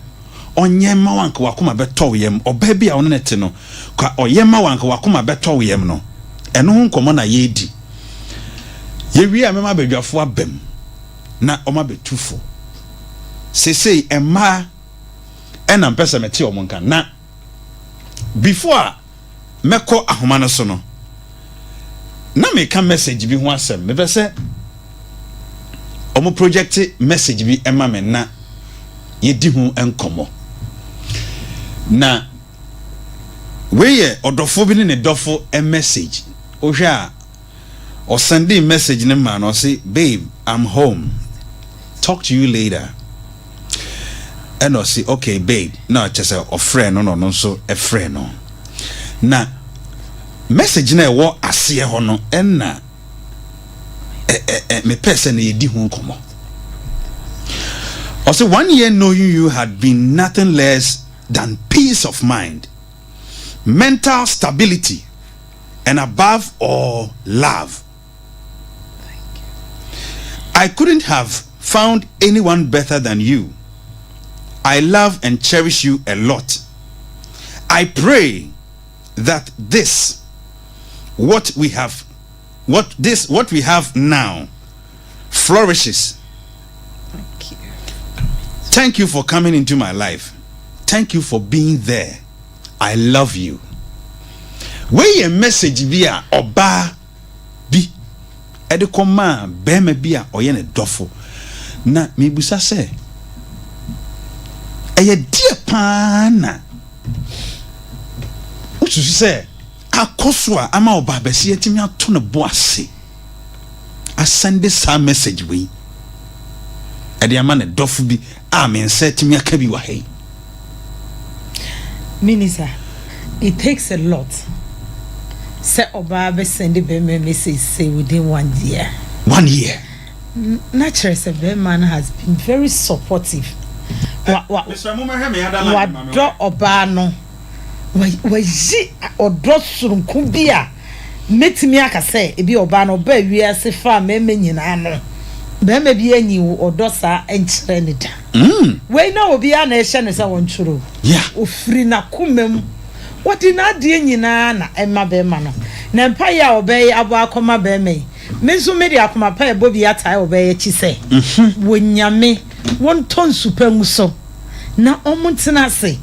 ɔnyɛ mma wo anka w'akoma bɛtɔ wo yam, ɔbaa bi a wo ne no te no, ka ɔyɛ ma wo anka w'akoma bɛtɔ wo yam no, ɛno ho nkɔmmɔ na yɛredi. Yɛwie a mɛma abadwafoɔ aba mu na wɔabɛtu fo. Seesei mmaa ɛna mpɛ sɛ mete wɔn nka na before a mɛkɔ ahoma no so no, na meka message bi ho asɛm. Mepɛ sɛ wɔn project message bi ma me na yɛdi ho nkɔmmɔ. Na wei yɛ ɔdɔfo bi ne ne dɔfo message. Wohwɛ a, ɔsɛndee message no maa no, ɔse, babe, I'm home. Talk to you later. Ɛna ɔse, okay babe, na kyɛ sɛ ɔfrɛ no na ɔno nso frɛ no. Na message no a ɛwɔ aseɛ hɔ no ɛna mepɛ sɛ na yɛdi ho nkɔmmɔ. Ɔse, one year knowing you had been nothing less than peace of mind, mental stability, and above all, love. I couldn't have found anyone better than you. I love and cherish you a lot. I pray that this, what we have, what this, what we have now, flourishes. Thank you. Thank you for coming into my life. Thank you for being there. I love you. Wei yɛ message bi a ɔbaa bi de kɔmaa barima bi a ɔyɛ ne dɔfo. Na mebisa sɛ, ɛyɛ deɛ paa na wosusu sɛ akɔ so a ama ɔbaa bɛsi atumi ato ne bo ase asɛnde saa message wei ɛde ama ne dɔfo bi a me nsa atumi aka bi wɔ ha yi? Minister, it takes a lot sɛ ɔbaa bɛ send bɛrima message sɛ within one year. One year. Na kyerɛ sɛ bɛrima no has been very supportive. Wa wa wadɔ ɔbaa no. Wayi ɔdɔ soronko bi a mɛtumi aka sɛ ebi ɔbaa no ɔbaa wiase faa mmarima nyinaa no, barima bi anyi ɔdɔ saa nkyerɛ no da. Wei na obiara na ɛhyɛ no sɛ ɔntwerɛ o. Ɔfiri n'akoma mu. Ɔde n'adeɛ nyinaa na ɛma barima no. Na mpaeɛ a ɔbɛyɛ abɔ akɔma barima yi, me nso mede akoma pa ɛbɔ bi atae ɔbaa yi akyi sɛ, Onyame, wɔntɔ nsu pa ngu so. na ɔmo ntena ase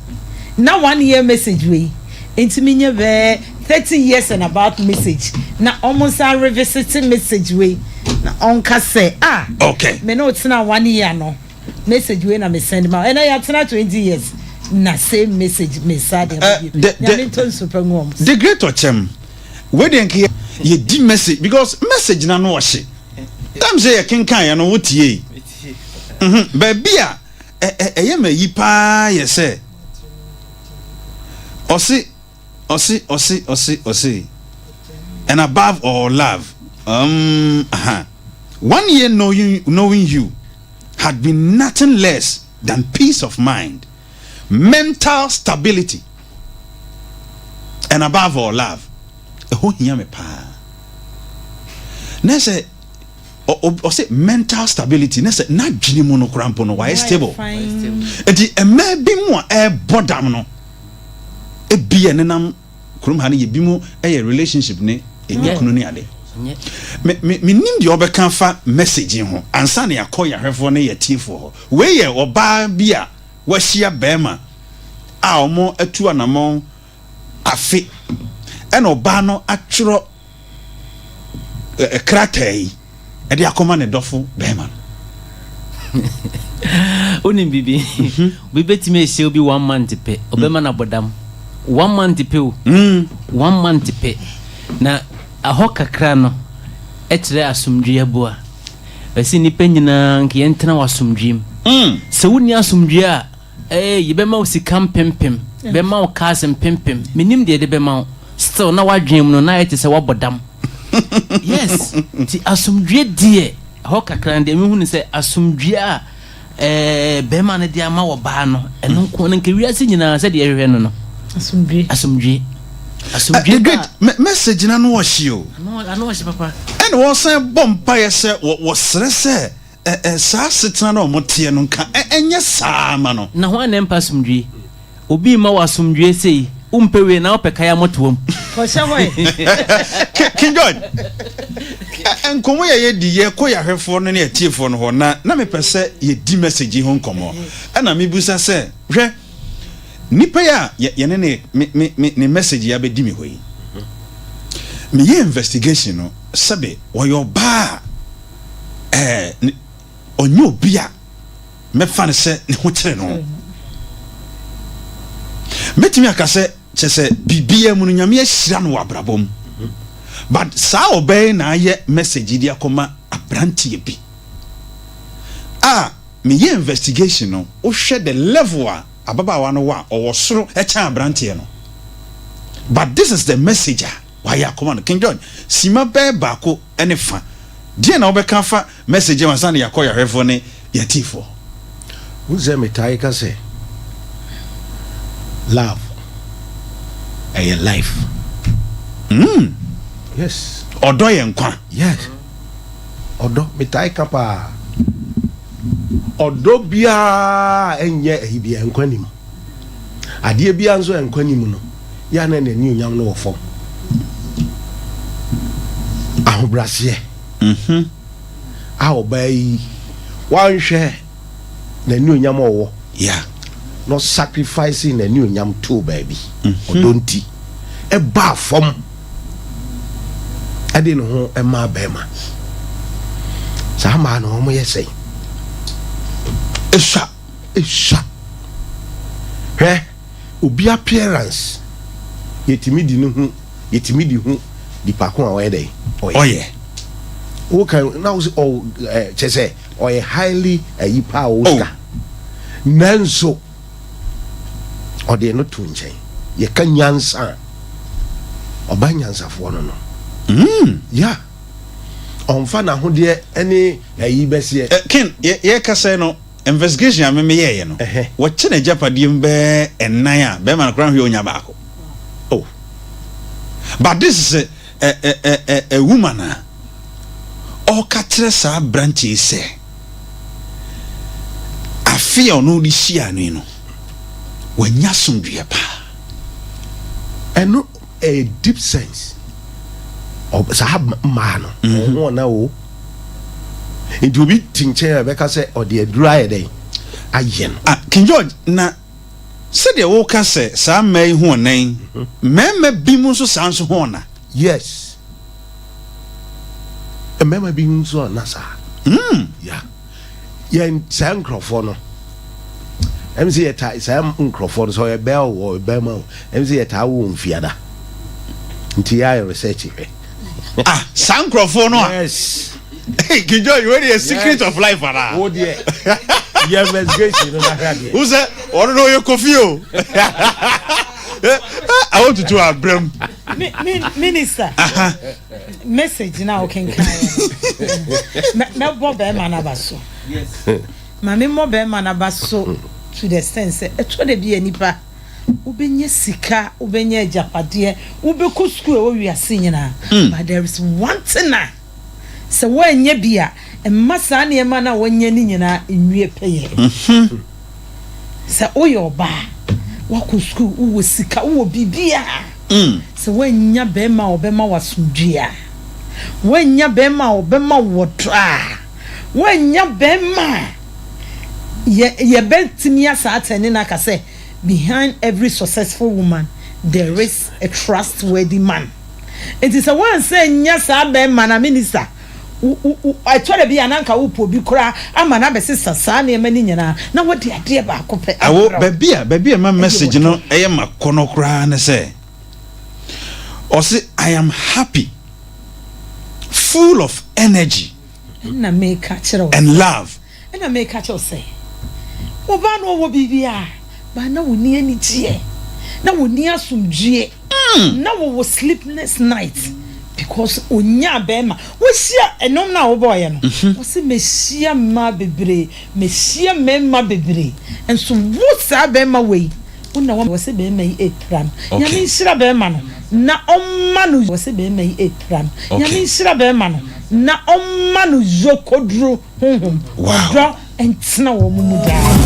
na one year message wei ntumi nyɛ bɛɛ 30 years and about message na ɔmo nsan revisit message wei. Na ɔnka sɛ ah okay. Me ne wo tena one year no message wei na me send ma ɛnɛ yɛatena 20 years na same message me sa de aba bio. Nyame ntɔ nsu pa ngu wɔn so. The great ɔkyɛm wei deɛ nka yɛdi message because message na no ɔhye tam sɛ yɛkenkan yɛ no wotie mhm baabi a ɛyɛ ma yi paa yɛ sɛ ɔse Ɔse ɔse ɔse ɔse and above all love umm aha One year knowing knowing you had been nothing less than peace of mind, mental stability and above all love Ɛhɔ hia me paa Na sɛ ɔse mental stability na sɛ n'adwene mu no koraa mpo no wayɛ stable Nti mmaa bi mu a ɛrebɔ dam no Ebia ɛnenam kurom ha no yɛ binom yɛ relationship ne ɛnyɛ kunu ne ade. Me me menim deɛ ɔbɛka afa message yi ho ansa na yɛakɔ yɛn ahwɛfoɔ ne yɛn atiefoɔ hɔ. Wei yɛ ɔbaa bi a wahyia barima a wɔn atu anamɔn afe ɛna ɔbaa no atwerɛ krataa yi de akɔma ne dɔfo bɛrima no. Wonim biribi? Mhm. Obi bɛtumi ahyia obi one month pɛ, ɔbɛma no abɔdam. One month pɛ o. Mm. One month pɛ. Na ɛhɔ kakra no, ɛkyerɛ asomdwoeɛ aboa. Ɛsɛ nnipa nyinaa nka yɛntena wɔ asomdwoeɛ mu. Mm. Sɛ wonni asomdwoeɛ a, Eei yɛbɛma wo sika mpempem, bɛma wo cars mpempem, mennim deɛ yɛde bɛma wo, still na w'adwene mu no na ayɛ te sɛ woabɔ dam. Yes, nti asomdwoeɛ deɛ, ɛhɔ kakra no deɛ mehu no sɛ asomdwoeɛ a ɛɛ bɛrima no de ama ɔbaa no, ɛno nko no nka wiase nyinaa sɛdeɛ yɛhwehwɛ no no. Asomdwoeɛ. Asomdwoeɛ. Asomdwoeɛ The great ba. message no ano ɔhye o. Ano ɔhye papa. Ɛna wɔsan bɔ mpaeɛ sɛ wɔsrɛ sɛ Ɛ ɛ saa asetena no a wɔteɛ no nka ɛ ɛnyɛ saa ma no. Na hwan na ɛmpɛ asomdwoe? Obi mma wo asomdwoe sei, wompɛ wei na wopɛ kaya mmɔtoam. Kɔhyɛ hɔ ɛ. King King George, ɛ nkɔmmɔ yi a yɛdi, yɛkɔ yɛn ahwɛfoɔ no ne atiefoɔ no hɔ, na na mepɛ sɛ yɛdi message yi ho nkɔmmɔ. Ɛna mebisa sɛ, hwɛ, nipa yi a yɛ yɛne ne me me me ne message yi abɛdi me hɔ yi, meyɛ investigation no, sɛbe ɔyɛ ɔbaa a, ɛɛ ne ɔnyɛ obi a mɛfa no sɛ ne ho kyere no. Mɛtumi aka sɛ kyɛ sɛ biribiara mu no Nyame ahyira no wɔ abrabɔ mu. But saa ɔbaa yi na ayɛ message yi de akɔma abranteɛ bi a meyɛ investigation no wohwɛ the level a ababaawa no wɔ a ɔwɔ soro kyɛn abranteɛ no. But this is the message a wayɛ akɔma no. King George, sima bɛyɛ baako ne fa. Deɛn na wobɛka afa message yi ho ansa na yɛakɔ yɛn ahwɛfoɔ ne yɛn atiefoɔ hɔ? Wohu sɛ metae ka sɛ love ɛyɛ life. Mm. Yes. Ɔdɔ yɛ nkwa. Yes. Ɔdɔ metae ka paa. Ɔdɔ biara ɛnyɛ ɛyi biara nkwa nim. Adeɛ biara nso a nkwa nni mu no, yɛ a na n'anuonyam no wɔ fam. Ahobrɛaseɛ a ɔbaa yi wanhwɛ n'anuonyam a ɔwɔ na ɔsacrifice n'anuonyam too baabi ɔdɔ nti ɛbaa fam ɛde ne ho maa bɛrima. Saa mmaa no wɔyɛ sɛn? Esua. Esua. Hwɛ obi appearance yɛtumi di ne ho yɛtumi di ho nipa ko a ɔyɛ dɛn ɔyɛ. Wo kan na wo sɛ ɔ ɛ kyɛ sɛ ɔyɛ highly ayi paa ɔwɔ sika nanso ɔde no to nkyɛn yɛka nyansa a ɔba nyansafoɔ no no. Mm. Yeah. Ɔnfa n'ahodeɛ ne ayi bɛseɛ. Ken yɛ yɛkasa yi no Investigation a me me yɛɛyɛ no, wɔkyɛ n'agyapadeɛ mu bɛyɛ ɛnan a, bɛrima no koraa nhwɛ ɔnya baako. Oh. But this is a, a, a, a, a woman a ɔka kyerɛ saa aberanteɛ yi sɛ afe a ɔno de hyia no yi no, wanya asomdwoeɛ paa. Ɛno ɛyɛ deep sense. Saa mmaa no, mhm. ɔho ɔna o. Nti obi te nkyɛn a ɛbɛka sɛ ɔde aduru ayɛ dɛn ayɛ no. Ah, King George, na sɛdeɛ woka sɛ saa mmaa yi ho ɔna yi, mhm. mmarima bi mu nso saa nso ho ɔna. Yes. Mmarima bi nso a na saa. Mm. Yeah. Yɛn saa nkurɔfoɔ no, ɛm sɛ yɛtaa saa nkurɔfoɔ no sɛ ɔyɛ bɛɛ o ɔyɛ bɛrima o, ɛm sɛ yɛtaa wo wɔn fiada. Nti yɛayɛ research hwɛ. Ah, saa nkurɔfoɔ no a. Yes. Hey, Kijoy, wei deɛ secret of life anaa? Wo deɛ, yɛ investigation no na hwɛ adeɛ. Wo sɛ, ɔno no ɔyɛ kofi o. Awo tutu abrɛm. Minister, message na wokenkan yɛ no, mɛbɔ bɛrima no aba so. Ma memmɔ bɛrima no aba so to the extent sɛ ɛtɔ da bi a nipa wobɛnya sika, wobɛnya agyapadeɛ, wobɛkɔ sukuu ɛwɔ wiase nyinaa, but there is one thing a sɛ woannya bi a, mma saa nneɛma no a woanya no nyinaa nwie pɛyɛ. Sɛ woyɛ ɔbaa, woakɔ sukuu, wowɔ sika, wowɔ biribiara, sɛ woannya barima a ɔbɛma wo asomdwoeɛ a, woannya barima a ɔbɛma wo ɔdɔ a, woannya barima a yɛ yɛbɛtumi asa atɛne no aka sɛ behind every successful woman there is a trustworthy man. Nti sɛ woansan annya saa barima no a, minister, wo wo wo ɛtɔ da bi a na anka wopɛ obi koraa ama no abɛsesa saa nneɛma no nyinaa na wɔde adeɛ baako pɛ Awo, abrɛ wo. baabi a baabi a ɛma Ɛyɛ message no ɔdɔ. ɛyɛ makɔnɔ koraa ne sɛ, ɔse I am happy, full of energy Ɛna meka kyerɛ wo and sɛ, love. ɛna meka kyerɛ wo sɛ, ɔbaa no ɔwɔ biribiara, but na ɔnni anigyeɛ, na ɔnni asomdwoeɛ, na wɔwɔ sleepless night because ɔnyaa bɛrima. Wohyia ɛnom no a wobɔɔyɛ no, ɔse mehyia mmaa bebree, mehyia mmarima bebree, nso wo saa bɛrima wei, wo na wama. Wɔse bɛrima yi repira no. Nyame nhyira bɛrima no na ɔmma no. Wɔse bɛrima yi repira no. Nyame nhyira bɛrima no na ɔmma no yokoduro. Honhom, ɔdɔ ntena wɔn mu daa.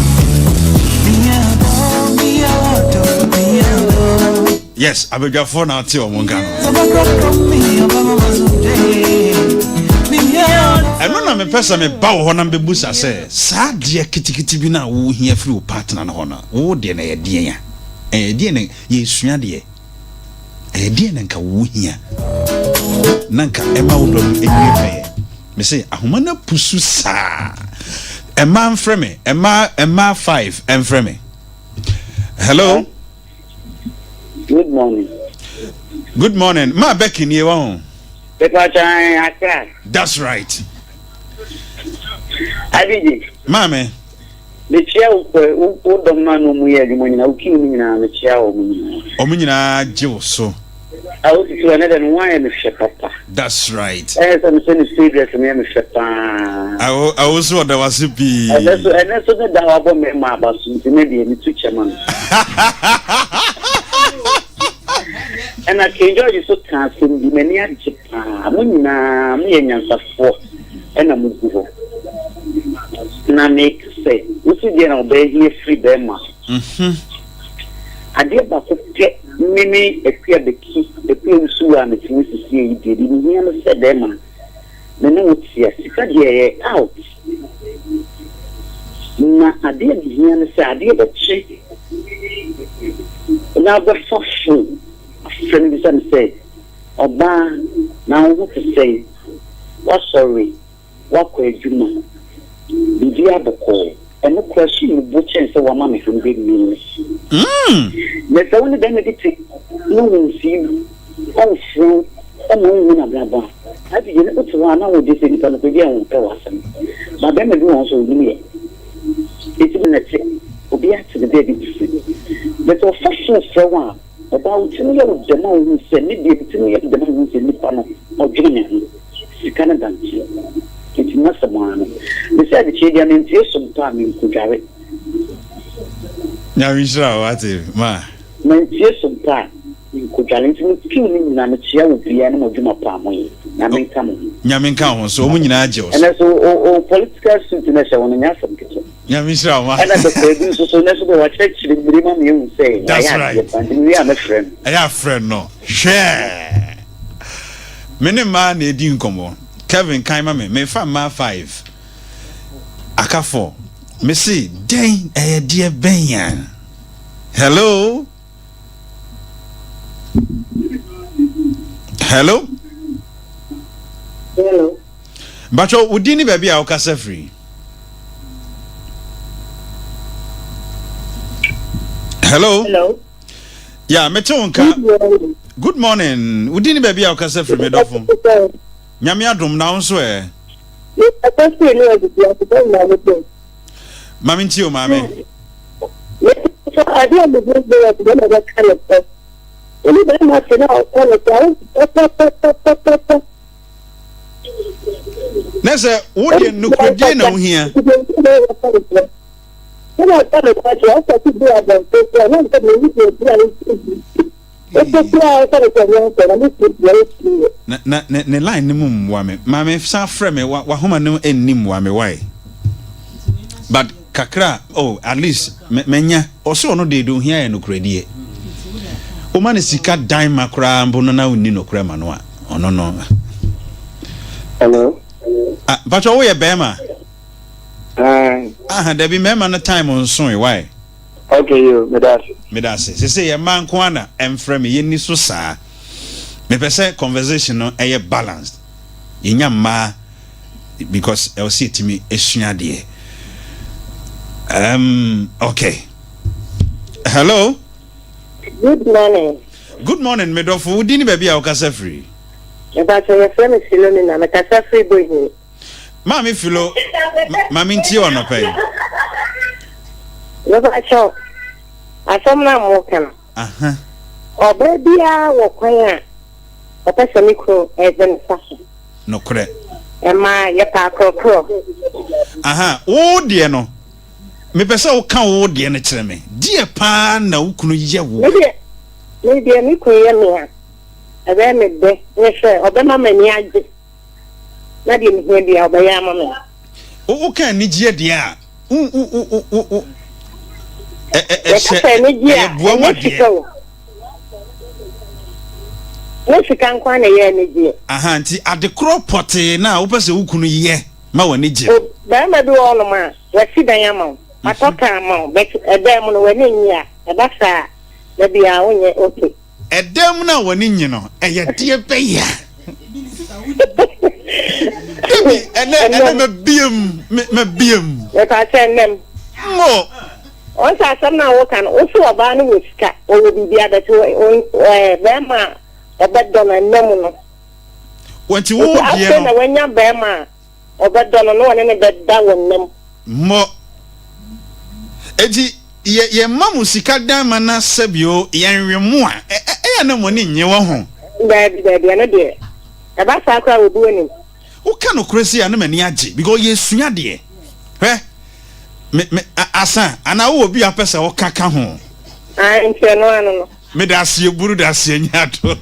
Yes, abadwafoɔ na ate wɔn nka no. Ɛno na mepɛ sɛ meba wɔ hɔ na mebɛbusa sɛ saa deɛ ketekete bi no a wohia firi wo partner no hɔ no, wo deɛ na ɛyɛ deɛn a? Ɛyɛ deɛn na yɛsua deɛ? Ɛyɛ deɛn na nka wohia na nka ɛma wo dɔ no ɛwie pɛyɛ? Mese ahoma no apusu saa. Mmaa mfrɛ me. Mmaa mmaa five mfrɛ me. Hello. Good morning. Good morning. Ma Becky nie wa ho. Pepa chan Accra. That's right. Abiji. Maame. Mekyia wo wo dɔm no a na wɔn yɛ adwuma nyinaa, wo kiw no nyinaa mekyia wɔn nyinaa. Wɔn nyinaa gye wo so. A wotutu ɛnɛ dɛ no ho ayɛ me fɛ papa. That's right. Ɛyɛ sɛ mesɛ ne stage dress no yɛ me fɛ paa. Awo awo so ɔda wase pii. Ɛnɛ so ɛnɛ so ne da wabɔ me ma aba so nti ne deɛ metu kyɛ ma no. Ɛna King George so ka asɛm bi m'ani agye paa mo nyinaa moyɛ nyansafoɔ. Ɛna mo gu hɔ. Na me ka sɛ, wo se deɛ na ɔbaa hia firi bɛɛma so. Adeɛ baako pɛ me me Akua Beki, Akua Wusu a me te mu sisie yi deɛ, deɛ me hia ne sɛ bɛɛma me ne wo te a, sika deɛ ɛyɛ out. Na adeɛ me hia ne sɛ adeɛ bɛkye na wobɛfa phone afrɛ me bisa me sɛ, Ɔbaa, na wo ho te sɛn? Woasɔre, woakɔ adwuma, biribiara bɔkɔɔ. Ɛno koraa sum me bo kyɛn sɛ woama me hundred million. Na sɛ wo ne barima bi te na womfii wo, ɔmfrɛ wo, ɔmma wonhu n'abrabɔ a, saa biribi no, wote hɔ a na wogye sɛ nipa no koraa bi a ɔmpɛ w'asɛm. But barima bi wɔ hɔ nso a ɔnim yɛ. Enti na ɛte, obiara te ne baabi different. But ɔfa phone frɛ wo a, Ɔbaa wo tirim yɛ wo dɛm a wohu sɛ me deɛ me tirim yɛ me dɛm a mehu sɛ nipa no ɔdwene me ho sika no da nkyɛn nti m'asɛm ara no me sɛ adekyee deɛ mentie so mpo a menkodware. Nyame nhyira wo wate ma. Mantie so mpo a menkodware nti mo team no nyinaa mekyea obiara ne mo adwuma pa a moyɛ Nyame nka mo ho. Nyame nka wo ho so wɔn nyinaa gye wo so. Ɛnɛ so o o political suit no ɛhyɛ wo no nyɛ asɛm ketewa. Nyame nhyira wo ma. Ɛna Dɔkta Adu nso so nɛ so deɛ wakyerɛkyerɛ mmire ma me ahu sɛ That's wayɛ right. adeɛ pa nti mewie a mɛfrɛ no. Ɛyɛ afrɛ no. Hwɛ! Me ne mmaa na edi nkɔmmɔ. Kevin kan ma me. Mefa mmaa five. Aka four. Me se dɛn ɛyɛ deɛ bɛn a? Hello? Hello? Hello. Mpakyɛw, wo din ne baabi a wokasa firi? Hello. Hello. Yeah, mete wo nka. Good morning. Wo din ne baabi a wokasa firi me dɔfo? Nyame adom na wo nso ɛ? Mekasa firi ne adidi ase dɛn na wopɛ? Maame ntie o maame. Mekasa ade a mehu bɛyɛ bɛma bɛka no pɛ. Wo ne bɛrima te na ɔkɔ no sɛ pɛpɛpɛpɛpɛ. Na sɛ wo deɛ nokorɛdie na wohia. Na na ne ne line no mu mmoa me. Maame san frɛ me wa wahoma no nni mmoa me why? But kakra oh at least manya ɔsɛ ɔno deɛ deɛ ohia yɛ nokorɛdie. Woma no sika dan ma koraa mpo no na wonni nokorɛ ma no a ɔno no. Hello. Ah, mpatwa woyɛ bɛrima? Aha, dabi mmarima no time nsoe why? Okay yo, meda ase. Meda ase. Sese yɛ mmaa nko ara na ɛmfrɛ me, yɛnni so saa. Mepɛ sɛ conversation no ɛyɛ balanced. Yɛnya mmaa because ɛwɔ sɛ yɛtumi esua adeɛ. Um, okay. Hello. Good morning. Good morning, medɔfo. Wo din ne baabi a wokasa firi? Mepakyɛ yɛfrɛ me Philomena, mekasa firi Bohini. Maame Philo, ma mentie wo anɔpa yi. Mepakyɛ asɛm no a moka no, ɔbaa biara wɔ kwan a ɔpɛ sɛ ne kunu de no fa so. Nokorɛ. Ɛma yɛpɛ akorɔkorɔ. Aha, wo deɛ no, mepɛ sɛ woka wo deɛ no kyerɛ me. Deɛ paa na wo kunu yɛ wo? Me deɛ, me deɛ me kunu yɛ me a, ɛbɛyɛ me dɛ ne sɛ ɔbɛma m'ani agye na deɛ mehia biara ɔbɛyɛ ama me. Wo woka anigyeɛ deɛ a, wo wo wo wo wo ɛ ɛ Yɛka ɛhyɛ sɛ anigyeɛ ɛyɛ a, boa mu ɛnyɛ adeɛ. sika o. Nyɛ sika nko ara na ɛyɛ anigyeɛ. Aha nti ade korɔ pɔtee no a wopɛ sɛ wo kunu yɛ ma w'ani gye no. O, barima bi wɔ hɔnom a, wasi dan ama wo, watɔ kaa ama wo, but ɛdan mu no w'ani nnye a, ɛba saa a, da biara wonyɛ okay. Ɛdan mu no a w'ani nnye no, ɛyɛ deɛ bɛyɛ a? Dabi, ɛnɛ, ɛnɛ mabiem, mabiem. Mepa kyɛ nnɛm. Mo. Wɔn sɛ asɛm no a woka no, wo so ɔbaa no wɔ sika, ɔwɔ biribi abɛte ɛɛ bɛrima a ɔbɛdɔ no ɛnna mu no. Wɔn ti wo deɛ no. Afei na wanya bɛrima a ɔbɛdɔ no na ɔne no bɛda wɔ nna mu. Mo. Eti Yɛ yɛ ma mo sika dan ma na sɛbio yɛn we mo a, ɛ ɛ ɛyɛ na mo ani nnye wɔ ho. Daabi daabi ɛno deɛ ɛba saa koraa obi onim. Wo ka nokorɛ sei a na m'ani agye because yɛ sua adeɛ hwɛ me me a asa anaa wo wɔ bi a pɛ sɛ wo ka ka ho. Ae nti ɛno ano no. Me da aseɛ buru da aseɛ nya do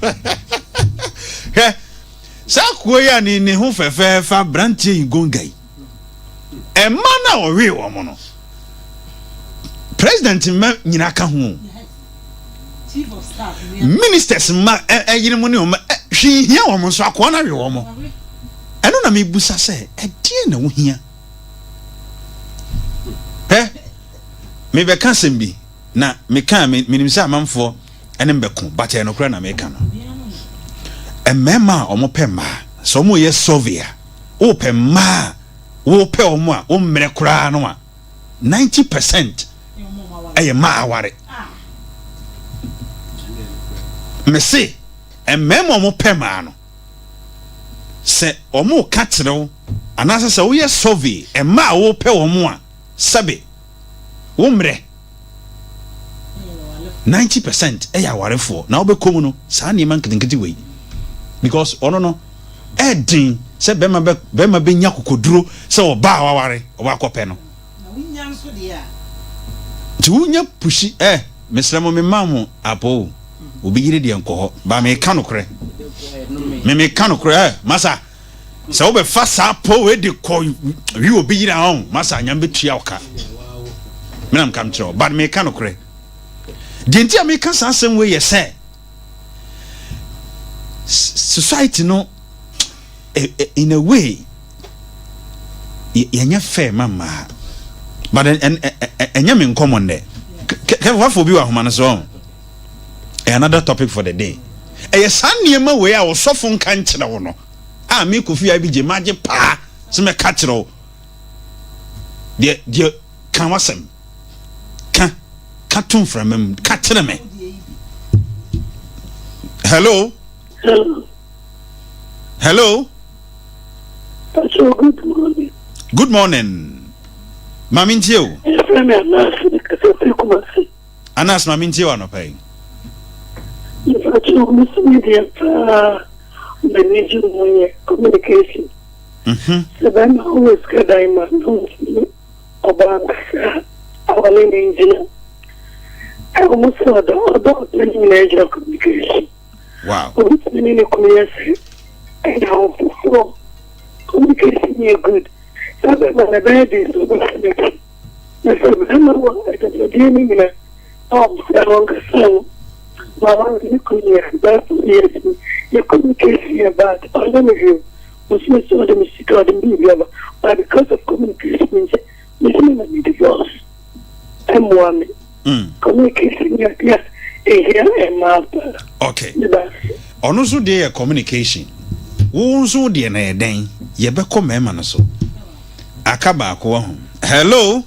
hwɛ saa akoa yi a ne ne ho fɛfɛɛfɛ abranteɛ yi gonga yi. Mmaa no a wɔwee wɔn no, president mma nyinaa ka ho. Ministers mma ɛyere mu ne wɔn hwee hia wɔn nso akoa no awe wɔn. Ɛno na mebusa sɛ ɛdeɛn na wohia? Hɛ, mebɛka asɛm bi na meka a menim sɛ amanfoɔ ɛne mbɛko but ɛyɛ nokorɛ na meka no. Mmarima a wɔpɛ mmaa sɛ wɔyɛ survey a wopɛ mmaa a wopɛ wɔn a wommrɛ koraa no a, 90 percent ɛyɛ mmaa aware. Mese mmarima a wɔpɛ mmaa no, sɛ wɔka kyerɛ wo anaasɛ sɛ woyɛ survey mmaa a wopɛ wɔn a, sɛbe wommrɛ. 90 percent ɛyɛ awarefoɔ na wobɛkɔ mu no saa nneɛma nketenkete wei because ɔno no ɛɛden sɛ bɛrima bɛ bɛrima bɛnya kokoduro sɛ ɔbaa a waware ɔba akɔpɛ no nti wonya pusi ɛ mesrɛ mo mema mo apɔ o obi yere deɛ nkɔ hɔ ba meka nokorɛ me meka nokorɛ ɛ masa sɛ wobɛfa saa pɔ wei de kɔ wi obi yere a ɔn masa nyame bɛtua wo ka menam ka mekyerɛ wo but meka nokorɛ deɛ nti a meka saa asɛm wei yɛ sɛ society no in a way yɛnyɛ fair ma mmaa but ɛnyɛ me nkɔmmɔ nnɛ kɛfɛ wafo obi wɔ ahoma no so ɔn ɛyɛ another topic for the day ɛyɛ saa nneɛma wei a ɔsɔfo nka nkyerɛ wo no a me Kofi IBJ magye paa. Sɛ mɛka kyerɛ wo deɛ deɛ ka w'asɛm ka ka to mframa mu ka kyerɛ me. Hello. Hello. Hello. Pastor, good morning. Good morning. Maame ntie o. Yɛfrɛ me Anas, mekasa firi Kumasi. Anas, maame ntie o anɔpa yi. Mepakyɛw, me so me deɛ paa m'ani gye ho yɛ communication. Mhm. Sɛ bɛrima wowɔ sika dan ma na wontumi ɔbaa nkasa a, awale no ngyina. Ɛwɔ mu sɛ ɔdɔ ɔdɔ ɔdɔ no nyinaa gyina communication. Wow. Obi tumi ne ne kunu yɛ sɛ ɛna ahofoforɔ communication yɛ good. Saa bɛrima no ɛbɛyɛ den sɛ ɔbɛfa n'akyi. Na sɛ bɛrima wɔ agyapadeɛ no nyina a ɔmfrɛ no ɔnkasa ho ma ɔne ne kunu yɛ bɛyɛ years ni yɛ communication yɛ bad ɔnyɛ me hwee o ɔsi sɛ ɔde me sika ɔde me biribi aba but because of communication nti mesi me ma me divorce ɛmmoa me communication yɛ adeɛ a ɛhia mmaa paa. Okay. Ɔno nso deɛ yɛ communication. Wo nso deɛ na yɛ dɛn? Yɛbɛkɔ mmarima no so. Aka baako wahu. Hello.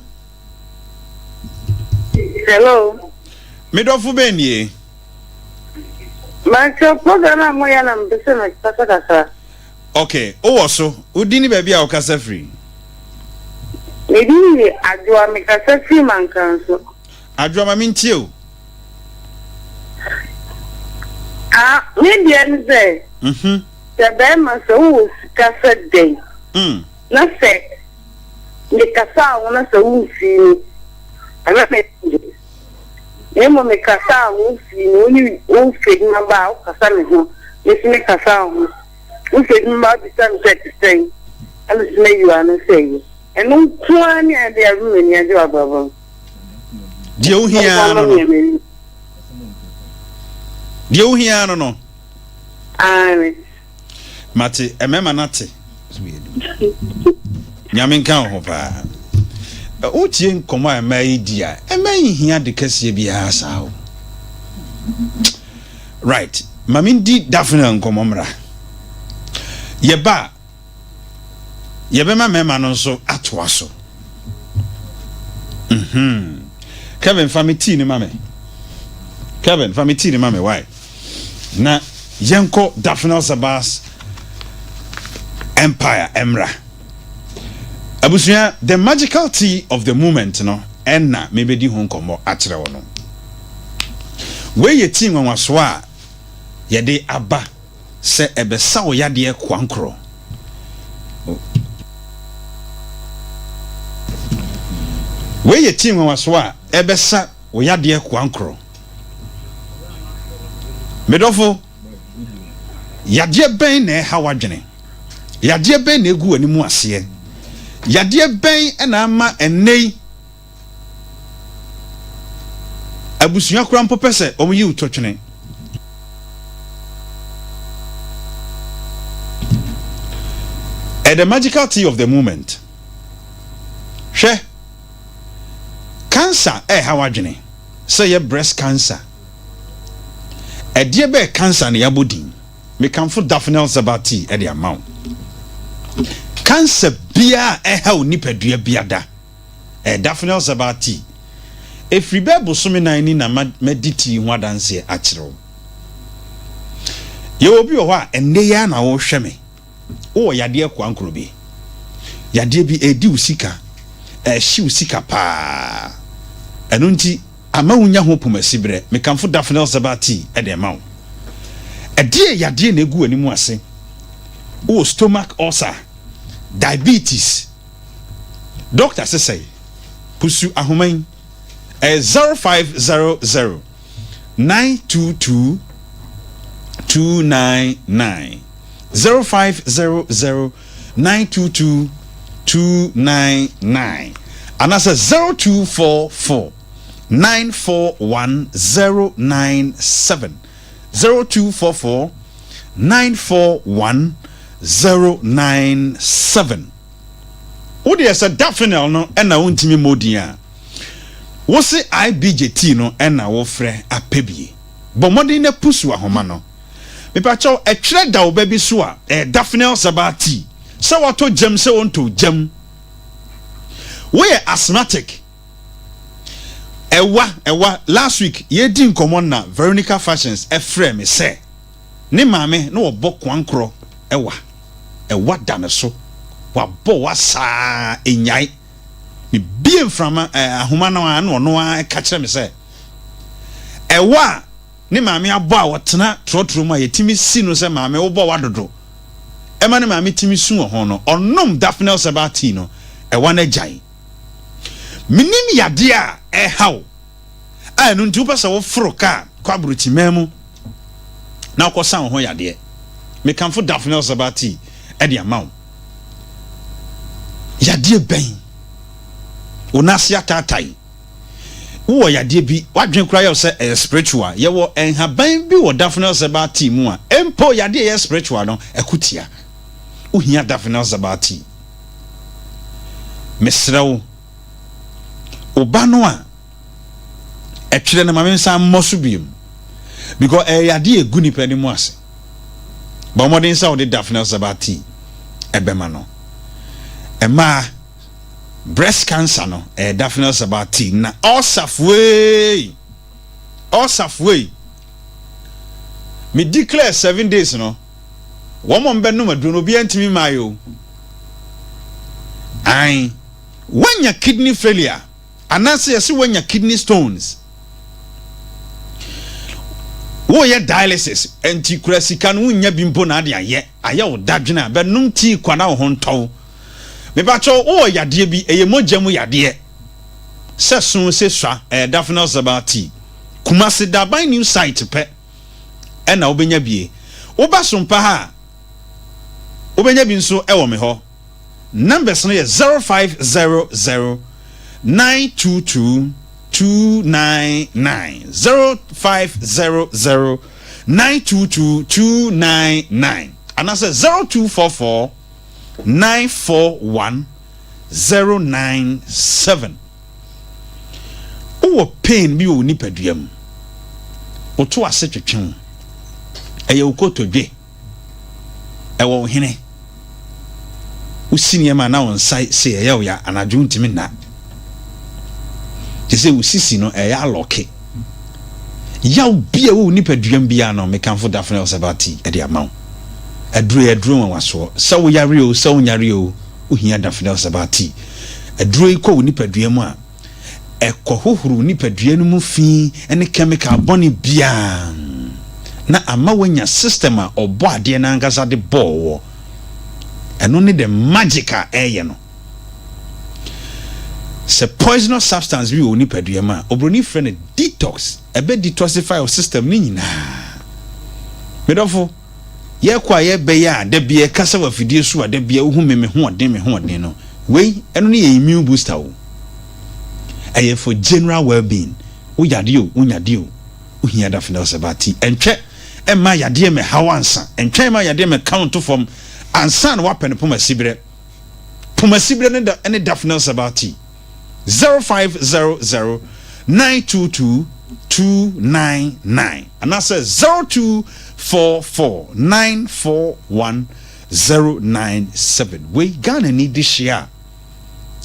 Hello. Me dɔfo bɛn nie? Mankyɛ program a moyɛ na mepɛ sɛ mekasa kakra. Ok, wowɔ so. Wo din ne baabi a wokasa firi? Me din de Adwoa, mekasa firi Mankanso. Adwoa, ma mentie o. Ah, me deɛ ne sɛ, Mhm. sɛ bɛrima sɛ wowɔ sika sɛ dɛn, Mm. na sɛ mekasa wo na sɛ womfii me, ɛbɛ me gye. Na mmom mekasa wo fii me, wo ne wo fɛ adwuma ba a, wokasa me ho, me nso mekasa wo ho. Wo fɛ adwuma ba a, wobisa me sɛ ɛte sɛn, na me nso mayi w'ano sɛ ɛyɛ. Ɛno nko ara ne adeɛ a ɛma m'ani agye wɔ abrabɔ mu. Deɛ wohia ara no no. Deɛ wohia ara no no. Aane. Mate, mmarima no ate. Nyame nka wo ho paa. Wotie nkɔmmɔ a mmaa yi di a, mmaa yi hia ade kɛseɛ biara saa o. Right, ma mendi Daphne nkɔmmɔ mmra. Yɛba a, yɛbɛma mmarima no nso atoa so. Mm-hmm. Kevin, fa me tea no ma me. Kevin, fa me tea no ma me, why? Na yɛnkɔ Daphne Sabas Empire mmra. Abusua, the magical tea of the moment no ɛna mebɛdi ho nkɔmmɔ akyerɛ wo no. Wei yɛ tea nwanwasoɔ a yɛde aba sɛ ɛbɛsa wo yadeɛ koankorɔ. Wei yɛ tea nwanwasoɔ a ɛbɛsa wo yadeɛ koankorɔ. Me dɔfo, yadeɛ bɛn na ɛha w'adwene? Yadeɛ bɛn na egu w'anim aseɛ? Yadeɛ bɛn na ama ɛnnɛ yi abusua koraa mpo pɛ sɛ wɔyi wo totwene? Ɛ the magical tea of the moment. Hwɛ, cancer ɛreha w'adwene, sɛ ɛyɛ breast cancer, ɛdeɛ bɛɛ cancer na yɛabɔ din? Mekamfo Daphnel Herbal Tea de ama wo. Cancer biara a ɛha wo nipadua biada, ɛyɛ Daphnel Herbal Tea. Ɛfiri bɛɛ bosome nan ni na madi tea ho adanseɛ akyerɛ wo. Yɛwɔ obi wɔ hɔ a ɛnnɛ yi ara na wohwɛ me. Wowɔ yadeɛ koankoro bi. Yadeɛ bi ɛredi wo sika, ɛrehye wo sika paa. Ɛno nti ama wonya ho pomasiberɛ. Mekamfo Daphnel Herbal Tea de rema wo. Ɛdeɛn yadeɛ na ɛgu w'anim ase? Wowɔ stomach ulcer, diabetes. Doctor se sɛe? Pusu ahoma yi. Ɛyɛ 0500 922 299. 0500 922 299 anaasɛ 0244 941 097. 0244 941 097. Wo deɛ sɛ Daphnel no na wontumi mmɔ din a, wo se IBJ tea no na wofrɛ apɛ bie. Bɔ mmɔden na pusu ahoma no. Mepakyɛw, ɛtwerɛ da wo ba bi so a, ɛyɛ Daphnel Herbal Tea. Sɛ watɔ gyam sɛ ɔntɔ gyam. Woyɛ asthmatic. Ɛwa, ɛwa, last week yɛredi nkɔmmɔ na Veronica Fashions frɛɛ me sɛ ne maame na ɔbɔ koankorɔ ɛwa. Ɛwa da ne so. Wabɔ wa saa ɛnyae. Mebie mframa eh, ahoma no a na ɔno ara ka kyerɛ me sɛ ɛwa a ne maame abɔ a ɔtena trɔtrɔ mu a yɛtumi si no sɛ maame wobɔ wa dodo ɛma ne maame tumi su wɔ ho no, ɔnom Daphnel Herbal Tea no, ɛwa no agyae. Menim yadeɛ a ɛreha wo a ɛno nti wopɛ sɛ woforo kaa kɔ aburokyiman mu na wokɔsa wo ho yadeɛ. Mekamfo Daphnel Herbal Tea de ama wo. Yadeɛ bɛn? Wo nan ase ataatae. Wowɔ yadeɛ bi, w'adwene koraa yɛ wo sɛ ɛyɛ spiritual. Yɛwɔ nhaban bi wɔ Daphnel Herbal Tea mu a mpo yadeɛ a ɛyɛ spiritual no, ɛko tia. Wohia Daphnel Herbal Tea. Mesrɛ wo, wo ba no a ɛtwerɛ no ma me nsa mmɔ so biom because ɛyɛ yadeɛ a ɛgu nipa anim ase. Bɔ mmɔden sɛ wode Daphnel Herbal Tea ɛbɛma no. Mmaa, breast cancer no ɛyɛ Daphnel Herbal Tea na ɔsafoei ɔsafoei me declare 7 days no, wɔn a wɔbɛnom aduro no, obiara ntumi mmaa o. Ae, woanya kidney failure anaasɛ yɛsɛ woanya kidney stones, woyɛ dialysis nti kura sika no wonnya bi mpo na ade ayɛ ayɛ wo dadwene a, bɛnom tea kwa na wo ho ntɔw. Mepakyɛw, wowɔ yadeɛ bi, ɛyɛ mogya mu yadeɛ sɛ so sɛ sua, ɛyɛ Daphnel Herbal Tea. Kumase Daban New Site pɛ ɛna wobɛnya bie. Woba Sompa ha a, wobɛnya bi nso ɛwɔ me hɔ. Numbers no yɛ 0500 922 299, 0500 922 299 anaasɛ 0244 941 097. Wowɔ pain bi wɔ wo nipadua mu, woto ase twetwe wo, ɛyɛ wo kotodwe, ɛwɔ wo hene, wosi nneɛma na wo nsa se ɛyɛ wo ya, anadwo ntumi nna, te sɛ wo sisi no ɛyɛ alɔke, yaw bi a ɛwɔ wo nipadua mu biara no, mekamfo Daphnel Herbal Tea ɛde ama wo. Aduro yɛ aduro nwanwasoɔ. Sɛ woyare o, sɛ wonyare o, wohia Daphnel Herbal Tea. Aduro yi kɔ wo nipadua mu a, ɛkɔhohoro wo nipadua no mu fi ne chemical bɔne biara na ama woanya system a ɔbɔ adeɛ no ankasa de bɔɔ wɔ. Ɛno ne the magic a ɛyɛ no. Sɛ poisonous substance bi wɔ wo nipadua mu a, oburoni frɛ no detox. Ɛbɛ detoxify wo system no nyinaa. Medɔfo, yɛkɔ a yɛbɛyɛ a, da bia ɛkasa wɔ afidie so a, da bia wohu me me ho ɔden, me ho ɔden no, wei ɛno ne yɛ immune booster o. Ɛyɛ for general well-being. Wo yadeɛ o, wo nyadeɛ o, wohia Daphnel Herbal Tea. Ɛntwɛ ɛmma yadeɛ mɛhaw ansa. Ɛntwɛn ma yadeɛ mɛka wo nto fam ansa na woapɛ no poma siberɛ. Poma siberɛ ne da ne Daphnel Herbal Tea. 0500 922 299 anaasɛ 0244 941 097. Wei Ghana ni de hyia a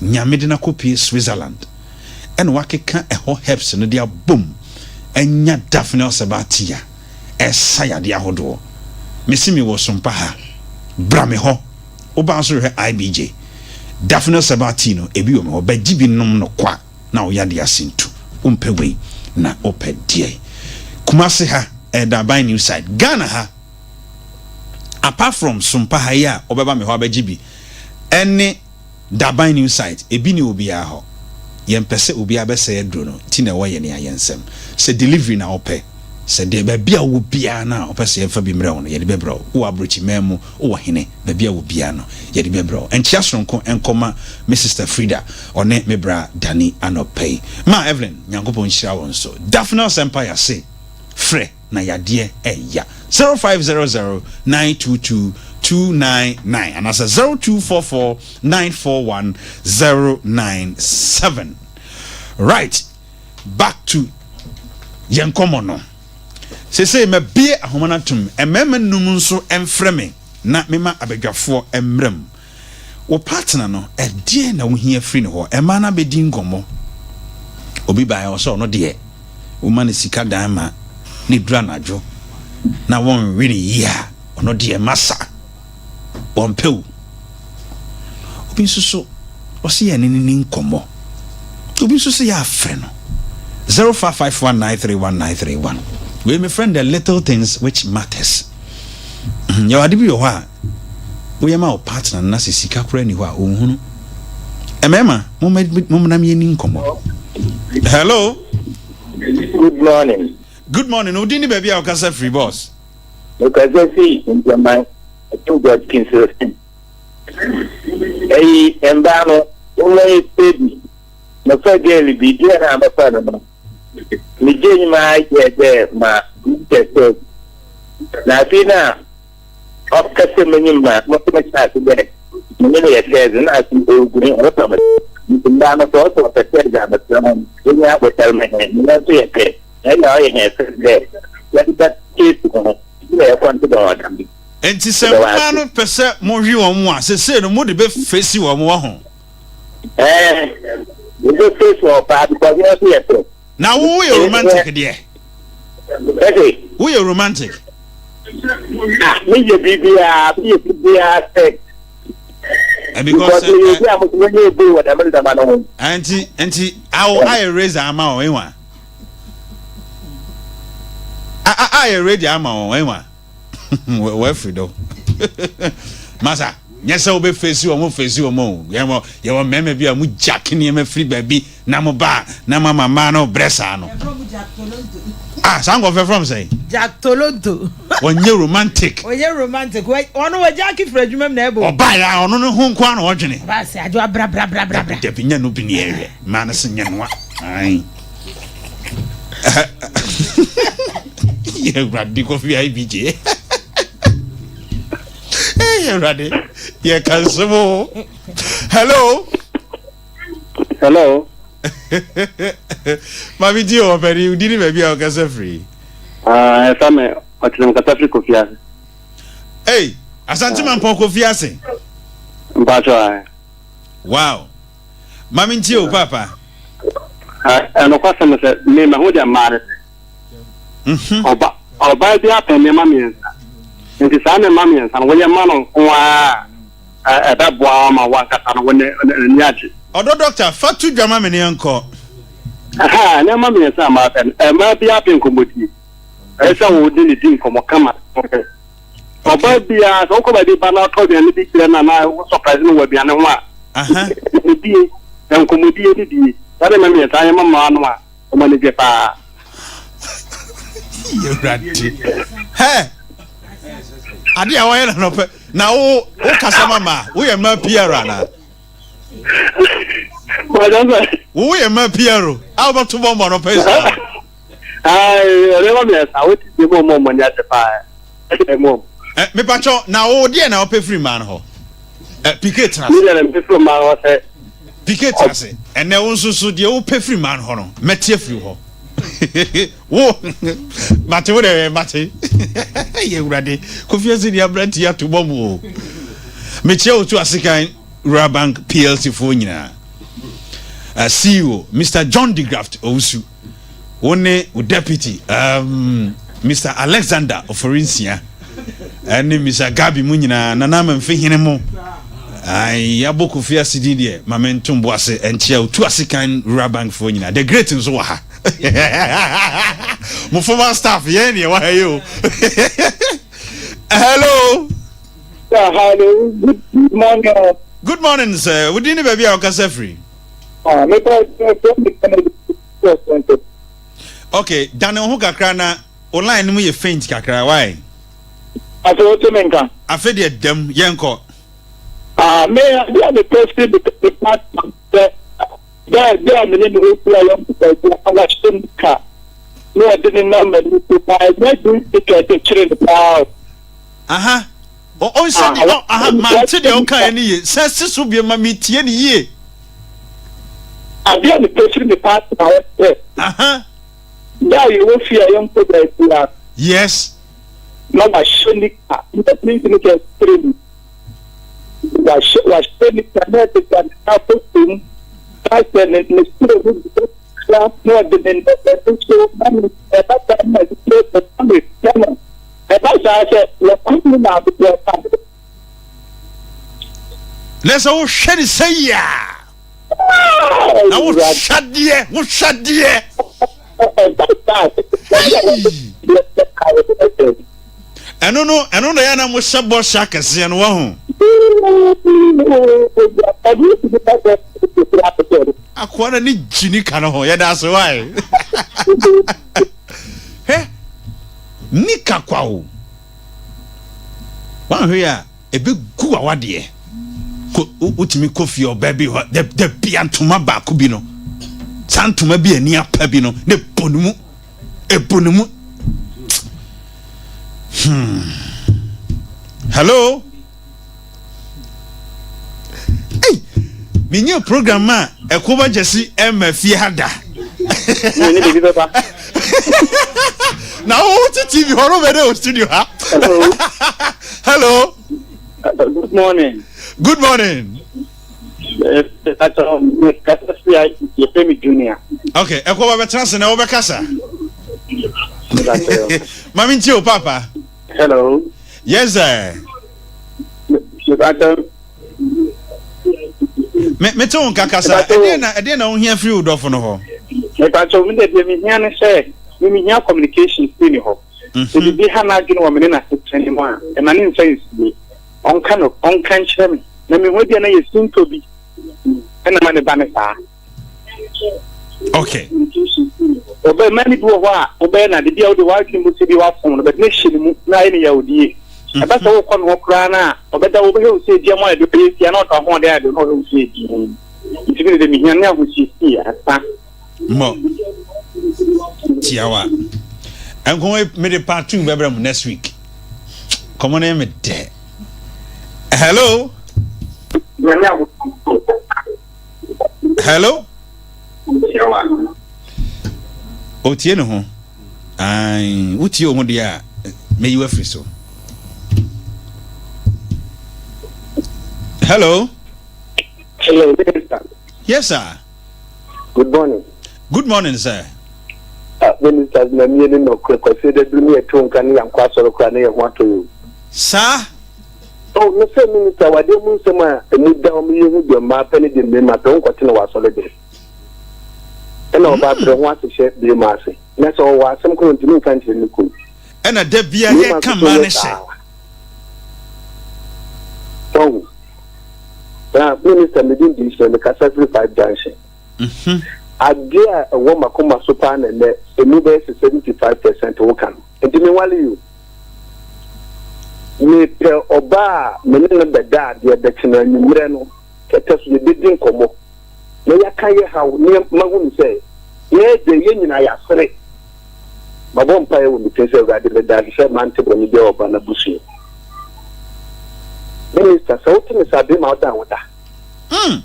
Nyame de no akɔpie Switzerland ɛna wakeka ɛhɔ herbs no de abom anya Daphnel Herbal Tea a ɛsa yadeɛ ahodoɔ. Mese mewɔ Sompa ha, bra me hɔ. Woba nso hwɛ IBJ Daphnel Herbal Tea no, ebi wɔ me hɔ. Bɛgye bi nom no kwa na wo yadeɛ ase ntu. Wompɛ wei na wopɛ deɛ? Kumase ha ɛyɛ Daban New Site. Ghana ha, apart from Sompa ha yi a wobɛba me hɔ abɛgye bi ɛne Daban New Site, ebi ni obiara hɔ. Yɛmpɛ sɛ obiara bɛsɛe aduro no nti na ɛwɔ yɛn a yɛn nsam. Sɛ delivery na wopɛ, sɛ deɛ baabi a wowɔ biara no a wopɛ sɛ yɛmfa bi mmerɛ wo no, yɛde bɛbrɛ wo. Wowɔ aburokyiman mu, wowɔ hene, baabi a wɔ biara no, yɛde bɛbrɛ wo. Nkyea soronko nkɔma me sister Frida, ɔne me bra Danny anɔpa yi. Ma Evelyn, Nyankopɔn nhyira wo nso. Daphnel's Empire se, frɛ na yadeɛ ɛya. 0500 922 299 anaasɛ 0244 941 097. Right, back to yɛn nkɔmmɔ no. Seesei mabie ahoma no atom. Mmarima num nso mfrɛ me na mema abadwafoɔ mmerɛ mu. Wo partner no, ɛdeɛn na wohia firi ne hɔ? Mmaa no abɛdi nkɔmmɔ. Obi baeɛ ɔsɛ ɔno deɛ, woma no sika dan ma ne duru anadwo na wɔnwe no yie a, ɔno deɛ masa, ɔmpɛ wo. Obi nso so, ɔsɛ yɛne no ni nkɔmmɔ. Obi nso sɛ yɛafrɛ no. 0551931931. Wei mefrɛ no the little things which matters. Yɛwɔ ade bi wɔ hɔ a, woyɛ ma wo partner no na sɛ sika koraa ni hɔ a ɔnhunu. Mmarima, mommra yɛni nkɔmmɔ. Hello. Good morning. Good morning. Wo din ne baabi a wokasa firi, boss? Mekasa fi Ntaman, Akim George Kinsilson. Ɛyi, mbaa no, wɔn yɛ baby. Mefa girl bi, deɛ na mefa no no, megye nyima yɛ dɛ ma mekyɛ sɛ na afei na ɔkasa m'enyim ma mo so mehyɛ ase dɛ menye no yɛ sɛdze na afei ogu me ɔrepa me nti mbaa no sɛ ɔsɛ ɔpɛ sɛdze a mesrɛ hom enyi abotar me hɛn nyina nso yɛ pɛ na nna ɔyɛ hɛn fɛw dɛ yɛdze bɛkeesi ho ntsi na yɛkɔ ntsi dɛm ɔdam yi. Enti sɛ mmaa no pɛ sɛ mohwe wɔn a, sesei no mode bɛfeesi wɔn, wahu. Ɛɛ, yɛbɛfeesi wɔn paa because yɛn nso yɛ pɛ. Na wo woyɛ romantic deɛ? Ɛse. Woyɛ romantic? Ah, meyɛ biribiara, meyɛ biribiara sɛ. Eh, because meyɛ obi a mo so meyɛ obi wɔ dɛm ndama no ho. Nti, nti, awo ayɛ razor ama wɔn, ewa. Ayɛ ready ama wɔn, ewa. Wɔafiri do. Masa, nyɛ sɛ wobɛfeesi wɔn feesi wɔn o. Yɛwɔ yɛwɔ mmarima bi a wɔn jack nneɛma firi baabi na mo ba na mo ama mmaa no brɛ saa no. Ah, saa nkɔfɛ from sɛn? Jack Tolonto. Wɔnyɛ romantic. Wɔnyɛ romantic. Wɔn wɔ jack firi adwuma mu na ɛbɔ. Ɔbaa ya ɔno ne ho nko ara na ɔdwene. Ɔbaa sɛ adwo abra bra bra bra. Dabi dabi nyɛ no bi ne ɛhwɛ. Mmaa no se nyɛ noa. Ayi. Yɛ awurade kɔfi IBJ. Hey, awurade yɛ ka nsɛm o. Hello. Hello. Maame ti wɔ pɛni di ni baabi a ɔkasa firi. Ɛfa mi ɔtena kasa firi Kofi ase. Hey, Asante Mampɔn Kofi ase. Mpatsɔ ayi. Wow. Maame ntie o paapa. Ɛnokwasɛm sɛ me mahu deɛ mmaa no sɛ. Mhm. Ɔba ɔbaa bi apɛ nneɛma mmiɛnsa. Nti saa nneɛma mmiɛnsa no woyɛ ma no nko ara a ɛbɛboa wo ma wankasa no wo ne n'ani agye. Ɔdɔ dɔkta fa to dwa ma me ne yɛnkɔ. Ɛhɛn nneɛma mmiɛnsa a mmaa pɛ no mmaa bi apɛ nkɔmmɔdie. Ɛyɛ sɛ wo ne no di nkɔmmɔ kama. Ɔbaa biara sɛ wokɔ baabi ba na ɔtɔ aduane bi kyerɛ no anaa wo surprise no wɔ aduane ho a, nkɔmmɔdie, nkɔmmɔdie ne die. Saa nneɛma mmiɛnsa yɛ ma mmaa no a, wɔn ani gye paa. Awurade. Hɛ! Ade a wɔyɛ na nɔpɛ na wo wo kasa ma ma woyɛ mmaa PR anaa? Wo woyɛ mmaa PR a wobɛto bɔmb anɔpɛ saa. Nneɛma mmiɛnsa wote bi mu ɔmo ɔmo ani agye paa. Eh, mepakyɛw, na wo deɛ na wopɛ firi mmaa no hɔ? Eh, Pike tena ase. Me deɛ na mepɛ firi mmaa no hɔ sɛ. Pike tena ase. Ɛnɛ wo nso so deɛ wopɛ firi mmaa no hɔ no, mɛte afiri hɔ. Wo, mate wo deɛ mate. Yɛ awurade, Kofi ase deɛ aberanteɛ ato bɔ mu o. Mekyia wo to asekan Rural Bank PLC foɔ nyinaa. Uh, CEO, Mr. John DeGraft Owusu. Wo ne wo deputy um, Mr. Alexander Oforinsia ɛne Mr. Gabi mu nyinaa Nana Amamfe hene mo yɛabɔ Kofi ase din deɛ ma mento mbo ase ɛnkyea otu ase kan Rural Bank foɔ nyinaa the great nso wɔ ha mo former staff yɛn deɛ wɔ ha yi o hello. Yeah, hello. Good morning. Good morning, sir. Wo din ne baabi a wokasa firi? Ah, me pa me Kennedy. Okay, dane wo ho kakra na wo line no mu yɛ faint kakra, why? Afei wote me nka. Afei deɛ dam, yɛnkɔ. Ah, me ade a mepɛ firi me me partner sɛ dɛ dɛ a me ne ne ho kura yɛn baabi a wahyɛ mu ka na ɔde ne nam m'ani so paa ɛnyɛ den sika ɛkyekyere no paa o. Aha, ɔnhyɛ de ɔ aha mante deɛ ɔkaeɛ no yie sɛ si so bie ma metie no yie. Adeɛ a mepɛ firi me partner hɔ sɛ. Aha. Da a yɛwɔ fie a yɛnkɔ baabiara. Yes. Na wahyɛ nika nyɛ printi no kɛ tiri mu. Wahyɛ wahyɛ nika na ɛdeda ne nan fotom na sɛ ne ne soro no bi kakra na ɔde ne n'ani so na ne ɛba saa na ɛde ɛba ne fam a ɛba saa sɛ wɔkɔ ne na abedeɛ ka ho. Na sɛ wohwɛ ne sɛ yia na wohwɛ adeɛ wohwɛ adeɛ. Ɛno no ɛno na yɛ na mo hyɛ bɔhyɛ akɛseɛ no wɔ ho. Akoa na ne gyi ne ka no ho yɛda ase wae. Hwɛ nika kwa o. Wanhwɛ yɛ a ɛbɛgu w'awadeɛ. Kɔ wotumi kɔ fie ɔbaa bi hɔ da da bia ntoma baako bi no saa ntoma bi ani apa bi no na ɛbɔ ne mu ɛbɔ ne mu. Hmm. Hello. Hey, menyɛ program a ɛko ba gyasi ɛma fie ha da. Na wo te TV hɔ no bɛdɛ wɔ studio ha. Hello. Hello. Good morning. Good morning. Yɛfrɛ me Junior. Okay, ɛkɔ ba bɛtena ase na wobɛkasa. Mame ntie o papa. Hello. Yes sir. Me me te wo nka kasa. Ɛdeɛ na ɛdeɛ na wohia firi wo dɔfo no hɔ. Mepakyɛw me deɛ mehia ne sɛ me mehia communication firi ne hɔ. Sɛ biribi ha n'adwene wɔ me ne n'asetena no mu a, ɛma ne nsa nsie. Ɔnka no ɔnka nkyerɛ me na mehu ebia na yɛ sintɔ bi ɛna ma ne ba ne saa. Okay. Ɔbɛ mmaa no bi wɔ hɔ a wobɛyɛ no ade bi a wode w'adwene mu sɛ bi wafom no bɛde no ahyɛ ne mu na ayɛ no yawdie. Mhm. Ɛbɛ sɛ wokɔ ne hɔ koraa no a ɔbɛda wo bɛhwɛ wo sɛ ebia mu ayɛ de ɔyɛ sia na ɔde ahoɔden ayɛ de na ɔhwɛ wo sɛ ebi. Nti bi ne de mehia ne ahosiesie asa. Mmɔ tiawa. Nkɔmɔ yi mede part 2 bɛbrɛ mu next week. Nkɔmɔ no yɛ me dɛ. Hello. Hello. Otie ne ho. Ae, wotie wo ho deɛ a, mɛyi wafiri so. Hello. Hello, Minister. Yes, sir. Good morning. Good morning, sir. Ah, ministers na mie ne nɔkorɛ kwasi da duru ne yɛto nka ne yɛnkɔ asɔre koraa ne yɛ ho atɔ yɛ o. Saa. Oh, me sɛ minister wadeɛ mu nsɛm a emu da hɔ me yɛhu deɛ mmaa pɛ ne deɛ mmarima pɛ wonkɔtena wɔ asɔre dɛm ɛna ɔbaa brɛ ho ase hyɛ barima ase na sɛ ɔwɔ asɛm koraa ɔntumi nka nkyerɛ ne kunu. Ɛna da bia yɛka mmaa no hyɛ. Wahu. Na minister me din de Israel mekasa firi 5 junction. Mhm. Adeɛ a ɛwɔ makoma so paa na ɛnɛ emu bɛyɛ sɛ 75% woka no. Nti menwale yi o. Mepɛ ɔbaa a me ne no bɛda adeɛ bɛkye no anwummerɛ no kɛtɛ so yɛbɛdi nkɔmmɔ na yɛaka yɛ haw na mahunu sɛ yɛn deɛ yɛn nyinaa yɛasere. Mabɔ mpaeɛ wɔ me tirim sɛ Awurade meda ase sɛ mante bɔne biara wɔ ɔbaa no abusua mu. Minister, sɛ wote me saa bere ma woda a woda. Mm.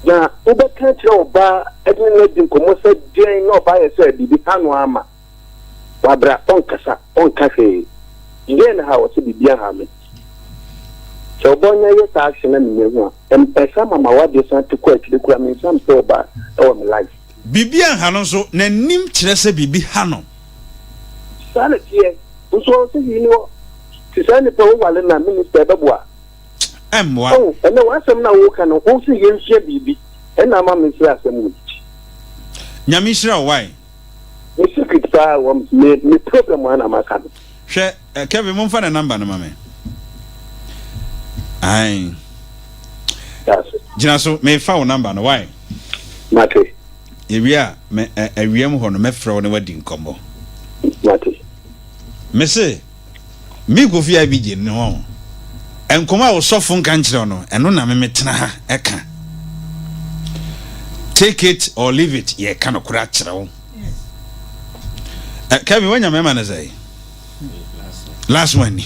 Na wobɛka akyerɛ ɔbaa ne no adi nkɔmmɔ sɛ deɛn na ɔbaa yɛ sɛ biribi ha no ama. Wabra, ɔnkasa, ɔnka hwee. Deɛn na ha ɔsɛ biribi aha me. Sɛ ɔbaa nya yɛ saa action na menya hu a, ɛsan ma m'awadeɛ san te kɔ akyire koraa, mensan mpɛ ɔbaa ɛwɔ me life. Biribi anha no nso, n'anim kyerɛ sɛ biribi ha no. Saa na ɛteɛ. Nso ɔsɛ hwee ni hɔ. Te saa nipa wo ware no a minister ɛbɛboa? Ɛmmoa. Oh, ɛnɛ w'asɛm no a woka no, wo se yɛnsua biribi. Ɛna ama me srɛ asɛm wei. Nyame nhyira wo wai. Me secret paa wɔ me me problem a na maka no. Hwɛ eh, Kevin momfa ne number no ma me. Ae. Gyina so mefa wo number no wai. Mate. Yɛwie a me awia mu hɔ no mɛfrɛ wo na wadi nkɔmmɔ. Mate. Mese me Kofi IBJ ne ho nkɔmmɔ a ɔsɔfo nka nkyerɛ no ɛno na me metena ha ɛka. Take it or leave it yɛka nokorɛ akyerɛ wo. Eh, Kevin wanya mɛma no sɛ last one ni.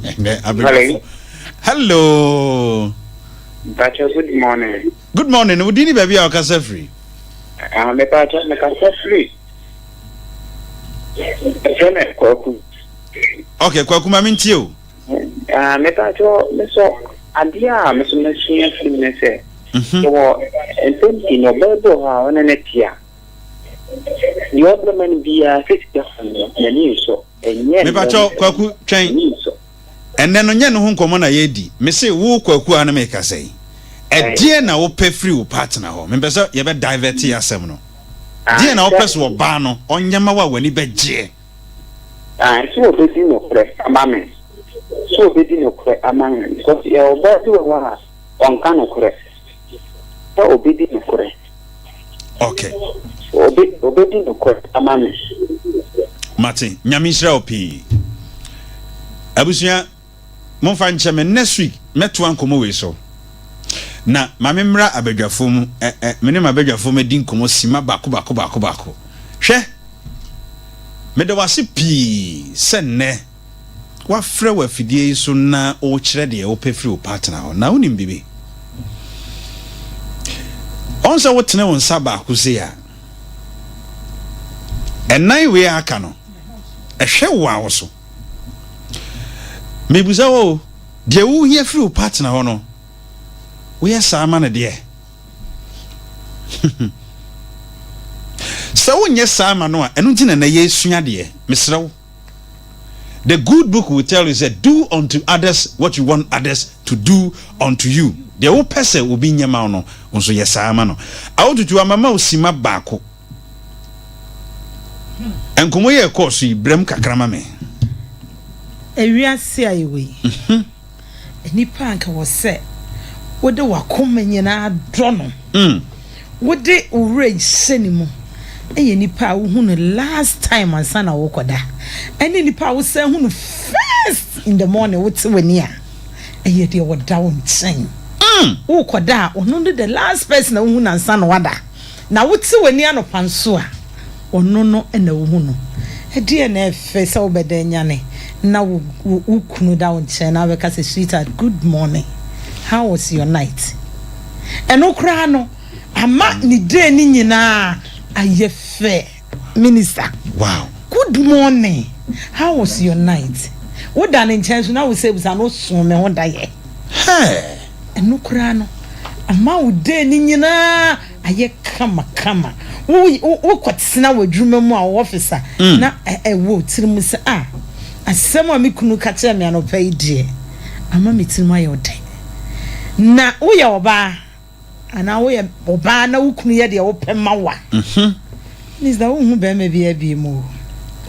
Hello. Hello. Mpacho, good morning. Good morning. Wo din ni baabi a ɔkasa firi? Ah, mepacho, mekasa firi. Ɛfrɛ me Kwaku. Okay, Kwaku ma mentie o. Ah, mepacho, mesɔ. Adeɛ a me nso masua afiri mu ne sɛ, yɛwɔ mpɛn pii no ɔbaa bi wɔ hɔ a ɔne no te a, deɛ ɔbɛma no biara sɛ sika fam no, n'ani nsɔ. Ɛnyɛ nnɛ Mepakyɛw, Kwaku, twɛn. N'ani nsɔ. Ɛnnɛ no, nyɛ ne ho nkɔmmɔ na yɛredi. Mese wo Kwaku a na merekasa yi, ɛdeɛn na wopɛ firi wo partner hɔ? Mempɛ sɛ yɛbɛ divert yɛn asɛm no. Deɛn na wopɛ sɛ ɔbaa no ɔnyɛ ma wo a w'ani bɛgyeɛ? Ae, sɛ ɔbɛdi nokorɛ ama me. Sɛ ɔbɛdi nokorɛ ama me because yɛwɔ ɔbaa bi wɔ hɔ a ɔnka nokorɛ. Sɛ ɔbɛdi nokorɛ. Okay. Ɔbɛ ɔbɛdi nokorɛ ama me. Mate, Nyame nhyira wo pii. Abusua, momfa nkyɛ me, next week mɛtoa nkɔmmɔ wei so. Na ma me mmra abadwafoɔ mu, ɛ ɛ me ne m'abadwafoɔ mɛdi nkɔmmɔ sima baako baako baako baako. Hwɛ, meda wo ase pii sɛ nnɛ woafrɛ wɔ afidie yi so na wokyerɛ deɛ wopɛ firi wo partner hɔ. Na wonim biribi? Ɔn sɛ wotene wo nsa baako sei a, ɛnan wei a aka no, ɛhwɛ wo a wo so. Mebusa wo o, deɛ wohia firi wo partner hɔ no, woyɛ saa ma no deɛ? Sɛ wonyɛ saa ma no a, ɛno nti na nnɛ yɛresua deɛ. Mesrɛ wo. The good book will tell you sɛ do unto others what you want others to do unto you. Deɛ wopɛ sɛ obi nyɛ ma wo no, wo nso yɛ saa ma no. Awotutu ama ma wo sima baako. Nkɔmmɔ yi a ɛkɔɔ so yi, brɛ mu kakra ma me. Ewiase a yɛwɔ yi, nnipa a anka wɔ sɛ wode w'akoma nyinaa dɔ no, wode wo werɛ hyɛ ne mu, yɛ nipa a wohu no last time ansa na wokɔda, ɛne nipa a wosan hu no first in the morning wote w'ani a, ɛyɛ deɛ wɔda wo nkyɛn. Wokɔda a, ɔno ne the last person a wohu no ansa na wada. Na wote w'ani anɔpa nso a, ɔno no na wohu no. Ɛdeɛn na ɛfɛ sɛ wobɛda anyane na wo wo kunu da wo nkyɛn na wobɛka sɛ sweetheart good morning, how was your night? Ɛno koraa no ama ne day no nyinaa ayɛ fɛ. Minister, Wow. Good morning, how was your night? Woda ne nkyɛn nso na wo sɛ bisa no wosoo me ho daeɛ. Hey. Ɛno koraa no ama wo day no nyinaa ayɛ kama kama. Wo wo wokɔtena w'adwuma mu a, wo office a, na ɛwɔ wo tirim sɛ ah, asɛm a me kunu ka kyerɛɛ me anɔpa yi deɛ, ama me tirim ayɛ ɔdɛ. Na woyɛ ɔbaa anaa woyɛ ɔbaa na wo kunu yɛ deɛ wopɛ ma wo a, Mister, wonhu barima biara bio o.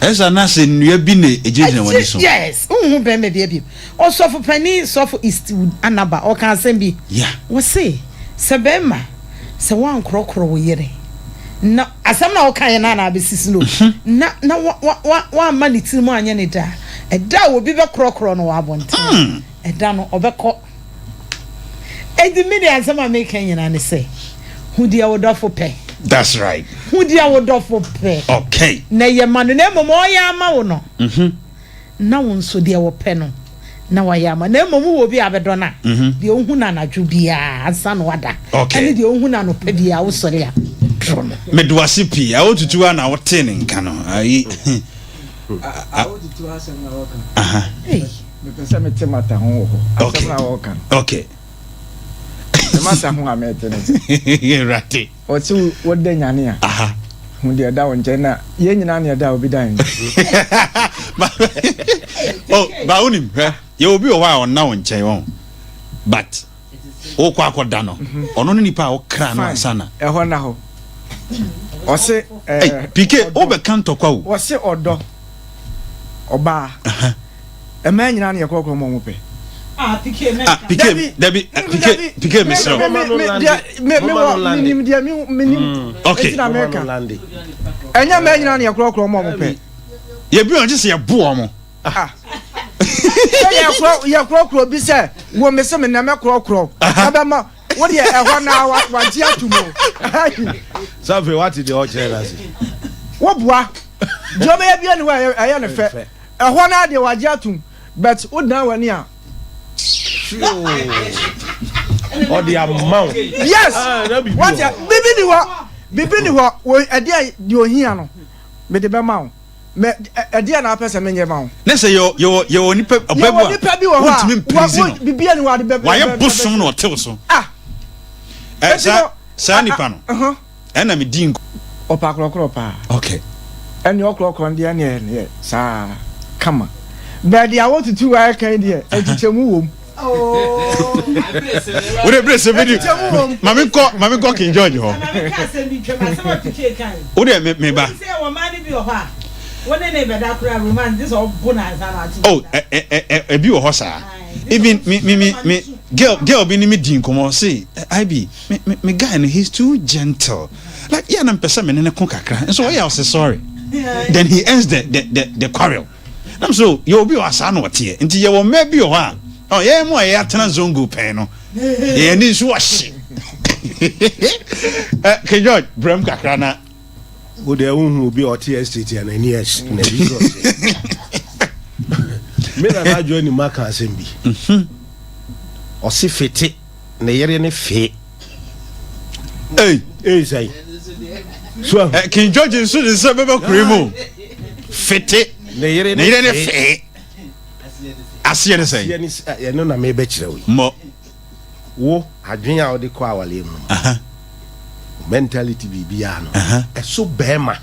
Ɛsa na sɛ nnua bi na ɛgyinagyina w'ani so. Yes, wonhu barima biara bio. Ɔsɔfo panin Sɔfo Eastwood Anaba, ɔka asɛm bi. Yeah. Ɔse, sɛ barima, sɛ woankorɔkorɔ wo yere, na asɛm no a wokaeɛ no ara na abɛsisi no o, na na wa wa wa woamma ne tirim anyɛ ne dɛ a, ɛda a obi bɛkorɔkorɔ no wɔ abɔnten no, ɛda no ɔbɛkɔ. Enti me deɛ asɛm a meka nyinaa ne sɛ, hu deɛ wo dɔfo pɛ. That's right. Hu deɛ wo dɔfo pɛ. Okay. Na yɛ ma no, na mmom ɔyɛ ama wo no, na wo nso deɛ wɔpɛ no na wayɛ ama. Na mmom wowɔ obi a abɛdɔ no a, deɛ wohu no anadwo biara ansa na wada, ɛne deɛ wohu no anɔpa biara wosɔre a doro no. Mede wo ase pii. Awotutu a na wotee ne nka no. Ayi. Awotutu asɛm na wɔka. Aha. Mepɛ sɛ mete mata ho wɔ hɔ. Asɛm na wɔka no. Okay. Me mata ho a mete ne sɛ. Awurade. Ɔse woda nyane a. Aha. Hu deɛ ɛda wo nkyɛn na yɛn nyinaa na ɛda obi da yɛn nkyɛn. Oh, ba wonim hwɛ yɛ obi wɔ hɔ a ɔnna wo nkyɛn wɔn but wokɔ akɔda no mhm. ɔno ne nipa a wokra no ansa na. Ɛhɔ na hɔ. Ɔse ɛɛ. Pike wobɛka ntɔkwa o. Ɔse ɔdɔ ɔbaa. Mmaa nyinaa na yɛkorɔkorɔ ma wɔn pɛ. Ah, Pike, ah, Pike, dabi, Pike, Pike, mesrɛ wo. Me me wɔ menim deɛ me menim. Mm. Okay. Eti na meka. Ɛnyɛ mmaa nyinaa na yɛkorɔkorɔ ma wɔn pɛ. Yɛbi wɔn gye sɛ yɛbo wɔn. Ah. Sɛ yɛkorɔ yɛkorɔkorɔ bi sɛ wɔ me se me na mɛkorɔkorɔ. Ɛbɛma wo deɛ ɛhɔ na wagye ato mu. Sɛ afei wate deɛ ɔkyerɛ no ase. Woboa. Deɛ ɔbɛyɛ bia ne hɔ ɛyɛ ne fɛ. Ɛhɔ no ara deɛ wagye atom but wo dan w'ani a. Ɔde ama wo. Yes wate bibi ni hɔ bibi ni hɔ wɔ ɛdeɛ deɛ ohia no mede bɛma wo. Mɛ ɛdeɛ na apɛ sɛ menyɛ ma wo. Ne sɛ yɛwɔ yɛwɔ yɛwɔ nipa ɔbɛ bi a nipa bi wɔ hɔ a wontumi mpirizi no. Bibia ni wɔ ade bɛ. Wayɛ bosom na ɔtew so. Ah. Ɛ saa saa nipa no. Ɛna me di nko. Ɔpɛ akorɔkorɔ paa. Okay. Ɛne ɔkorɔkorɔ no deɛ ɛne ɛneɛ saa kama. Bɛɛ deɛ awɔ tutu wa ɛka yi deɛ nkyekyɛmu wom. Wode bere sɛ bɛdi ma me nkɔ ma me nkɔ King George hɔ. Wode me me ba. Oh ɛ ɛ ɛ ebi wɔ hɔ saa. Even me me me me girl girl bi ne me di nkɔmɔ se IB me me me guy no he's too gentle like yɛ na mpɛ sɛ me ne ne ko kakra nso ɔyɛ ɔse sorry then he ends the the the the quarrel. Nam so yɛ obi wɔ saa na ɔteɛ nti yɛwɔ mmaa bi wɔ hɔ a ɔ yɛn mu a yɛatena zongo pɛn no yɛn ani nso ɔhye ɛ King George brɛm kakra na. Wo deɛ wohu obi a ɔte estate a n'ani ɛhye n'ani so ɔhye me nana adwo anim aka asɛm bi ɔse fete. Ne yere ne fee. Ei. Ei sɛn. So ahu. Eh, King George nso de nsa bɛba kure mu. Fete. Ne yere ne yere ne fee. Aseɛ ne sɛn. Aseɛ ne sɛ ɛno na mebɛkyerɛ wo yi. Mmɔ. Wo adwene a wode kɔ awaleɛ mu no. Mentality biribiara no. Ɛso bɛrima.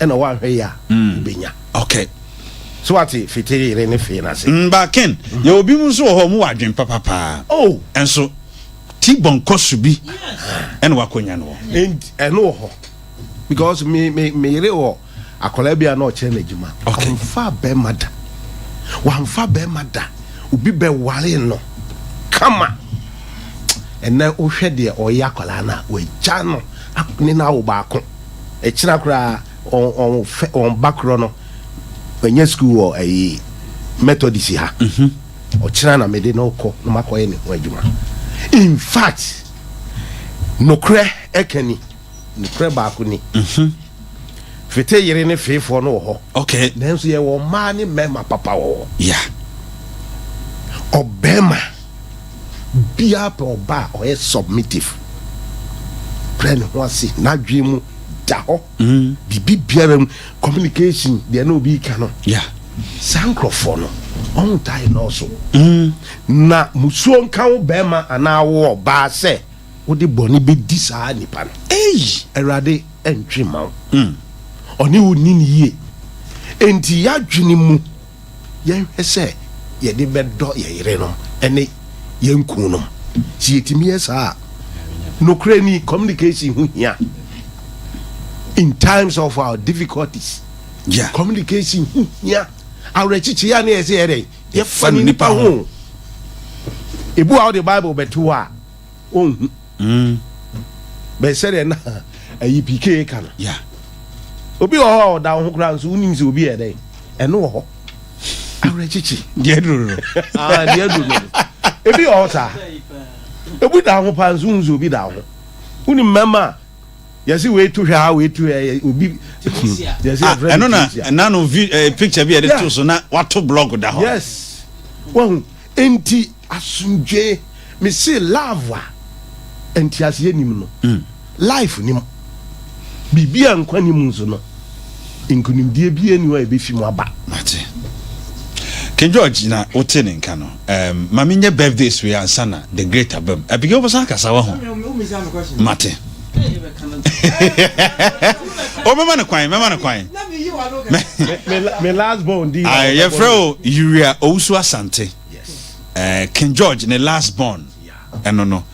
ɛna woanhwɛ yie a wobɛnya. Okay. So wate fete yere ne fee no ase? Mm, ba Ken, mm. yɛwɔ bi mu nso wɔ hɔ ɔmo wɔ adwen papa paa. Oh. Ɛnso ti bɔnkɔ so bi ɛna wakɔnya no wɔ. Ɛno wɔ hɔ because me me me yere wɔ akwadaa bi a na ɔkyerɛ no adwuma. Okay. Ɔnfa bɛrima da. Wamfa bɛrima da. Obi bɛware no kama. Ɛnɛ wohwɛ deɛ ɔyɛ akwadaa no a wagya no ne no awo baako. Ɛkyena koraa wɔn wɔn fɛ wɔn ba korɔ no ɔnyɛ sukuu wɔ ɛyi Methodist ha. Mhm. Ɔkyena na mede no kɔ na makɔyɛ ne ho adwuma. In fact, nokorɛ ɛka ni, nokorɛ baako ni. Mhm. Fete yere ne feefoɔ no wɔ hɔ. Okay. Nanso yɛwɔ mmaa ne mmarima papa wɔ hɔ. Yeah. Ɔbarima. Biara pɛ ɔba a ɔyɛ submitive, brɛ ne ho ase, n'adwene mu da hɔ, mm. biribi biara mu, communication deɛ na obi ka no. Yeah. Saa nkurɔfoɔ no, wɔn ntae nɔɔso. Mm. Na musuo nka wo bɛrima anaa wo ɔbaa sɛ wode bɔne bɛdi saa nipa no. Ei! Awurade ntwe mma wo. Mm. Ɔne wo nni no yie. Enti y'adwene mu. Yɛnhwɛ sɛ yɛde bɛdɔ yɛn yerenom ne yɛn kununom. Sɛ yɛtumi yɛ saa a, nokorɛ ni, communication ho hia. In times of our difficulties, yeah. communication ho hia. Awerɛkyekye yɛ a ne yɛ sɛ yɛ dɛn? Yɛfa no nipa ho. Ebu a wode Bible bɛto hɔ a, ɔnhu. Mm. Bɛ sɛdeɛ na ayi PK ka no. Yeah. Obi wɔ hɔ a ɔda wo ho koraa nso wonim sɛ obi yɛ dɛn. Ɛno wɔ hɔ. Awerɛkyekye. Deɛ aduro no. Ah, deɛ aduro no. Ebi wɔ hɔ saa. Ebi da ho paa nso wohu sɛ obi da ho. Wonim mmarima a yɛsi wei to hwɛ ha wei to hwɛ obi. Yɛsi ah, yɛfrɛ no ɛno na ɛna no vi eh, picture bi yɛde to so na wato blog da hɔ. Yes. Wahu. Enti asomdwoe, mese love a nteaseɛ nnim no, life nni mu. Biribi a nkwa nni mu nso no, nkunimdie biara nni hɔ a ɛbɛfi mu aba. Mate. King George na wote ne nka no. Um, ma menyɛ birthdays wei ansa na the great abam. Abigail wobɛsan akasa wɔ ho. Mate. O mɛma no kwan, mɛma no kwan. Me last born di. Ah, yɛfrɛ o Uria Owusu Asante. Eh, King George ne last born. Ɛno no.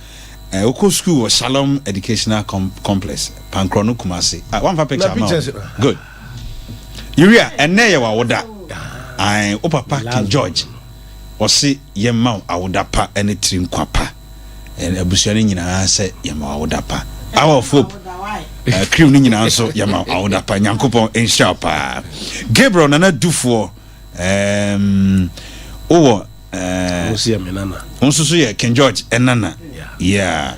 Eh, wokɔ school wɔ Shalom Educational Com Complex, Pankrɔ no Kumasi. Ah, wamfa picture ama o. Good. Uria, ɛnnɛ yɛ w'awoda. Ae, wo papa King George ɔse yɛmma wo awoda pa ne tiri nkwa pa. Abusua no nyinaa sɛ yɛma wo awoda pa. Hour of Hope uh, crew no nyinaa nso yɛma wo awoda pa. Nyankopɔn nhyira wo paa. Gabriel Nana Dufoɔ um, wowɔ uh, wo nso so yɛ King George ɛnana. Yeah.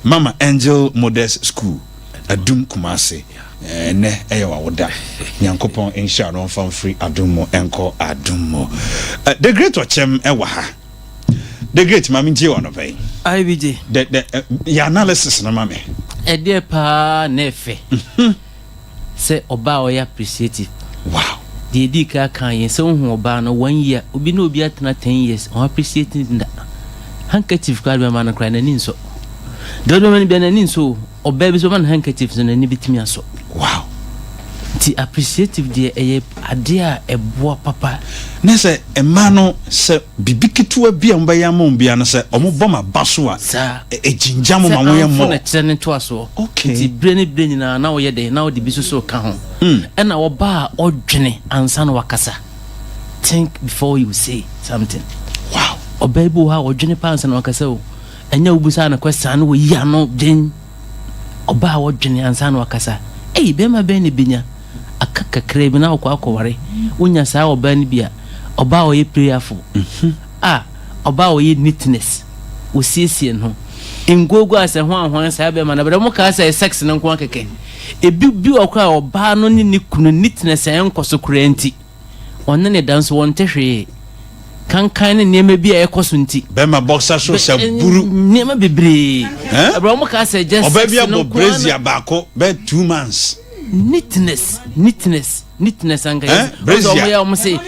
Mama Angel Modest School Adum Kumasi. Ɛnɛ ɛyɛ w'awoda. Nyankopɔn nhyira no ɔmfa mfiri adom mu ɛnkɔ adom mu. The Great Ɔkyɛm ɛwɔ ha. The Great, ma mentie wɔ anɔpa yi. IBJ. The, the, uh, yɛ analysis no ma me. Ɛdeɛ paa na ɛfɛ mhm. sɛ ɔbaa ɔyɛ appreciative. Wow. Deɛ ɛdii kan kaa yɛn sɛ wohu ɔbaa no one year, obi ne obi atena ten years, ɔn appreciate no da. Handkerchief koraa de bɛma no koraa n'ani nsɔ. Deɛ wode bɛma no biara n'ani nsɔ o. Ɔbaa bi nso bɛma no handkerchief nso n'ani bɛtumi asɔ. Wow. Nti appreciative deɛ ɛyɛ adeɛ a ɛboa papa. Ne sɛ mmaa no sɛ biribi ketewa bi a wɔbɛyɛ ama wɔn biara no sɛ wɔbɔ mo aba so a, Saa. ɛgyingya mo ma moyɛ Sɛ amfo more. na kyerɛ ne ntoasoɔ. Okay. Nti berɛ ne berɛ nyinaa na woyɛ dɛn na wode bi soso ka ho. Ɛna ɔbaa a ɔdwene ansa na wakasa. Think before you say something. Wow. Ɔbaa bi wɔ hɔ a ɔdwene paa ansa na wakasa o. Ɛnyɛ wobisaa no question a na wayi ano dwen. Ɔbaa a ɔdwene ansa na wakasa. Ei, bɛrima bɛn na ebenya? Aka kakraa bi na wokɔ akɔware. Wonya saa ɔbaa no bi a, ɔbaa a ɔyɛ prayerful, a ɔbaa a ɔyɛ neatness, osiesie ne ho. Ngogo a sɛ hwan hwan saa bɛrima no, bɛrɛ mo kaa sɛ sex no nko ara kɛkɛ. Ebi bi wɔ koraa a ɔbaa no ne ne kunu neatness a ɛnkɔ so koraa nti. Ɔne ne da nso wɔnte hwee. Kankan ne nneɛma bi a ɛkɔ so nti. Bɛrima boxer so sɛ buru. Nneɛma bebree. Ɛbrɛ wɔn kaa sɛ just Ɔbaa bi abɔ brazier baako bɛyɛ 2 months. Neatness, neatness, neatness anka yɛ. Brazier. Wɔn yɛ wɔn sɛ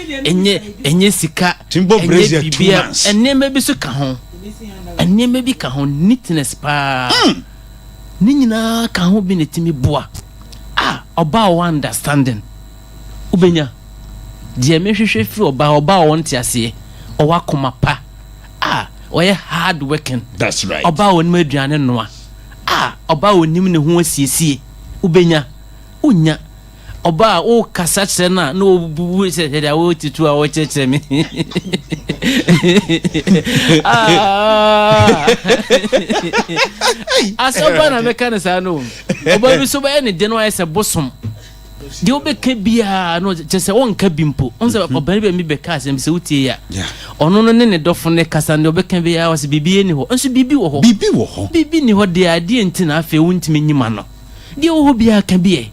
ɛnyɛ sika. Timbo brazier two ɛnyɛ months. Nneɛma bi so ka ho. Nneɛma bi ka ho neatness paa. Ne nyinaa ka ho bi na etimi boa. Ah, ɔbaa ɔwɔ understanding. Wobɛnya. Deɛ mehwehwɛ firi ɔbaa, ɔbaa a ɔwɔ nteaseɛ, ɔwɔ akoma pa, a ɔyɛ hard working. That's right. Ɔbaa a ɔnim aduane noa, a ɔbaa a ɔnim ne ho asiesie. Wobɛnya. Wonnya. Ɔbaa a wokasa kyerɛ no a na ɔbubu sɛ hwɛ deɛ wotutu a wɔkyerɛkyerɛ me. Ah. Asɛm pa na mɛka no saa no. Ɔbaa bi so bɛyɛ ne de no ayɛ sɛ bosom. Deɛ wobɛka biara no kyerɛ sɛ wɔnka bi mpo. Ɔn sɛ ɔbɛn bi bɛka asɛm bi sɛ wotie ya. Ɔno no ne ne dɔfo no kasa no deɛ ɔbɛka biara ɔsɛ biribi nni hɔ. Nso biribi wɔ hɔ. Biribi wɔ hɔ. Biribi nni hɔ deɛ adeɛ nti na afei wontumi nyi ma no. Deɛ ɛwɔ hɔ biara ka bi ɛ.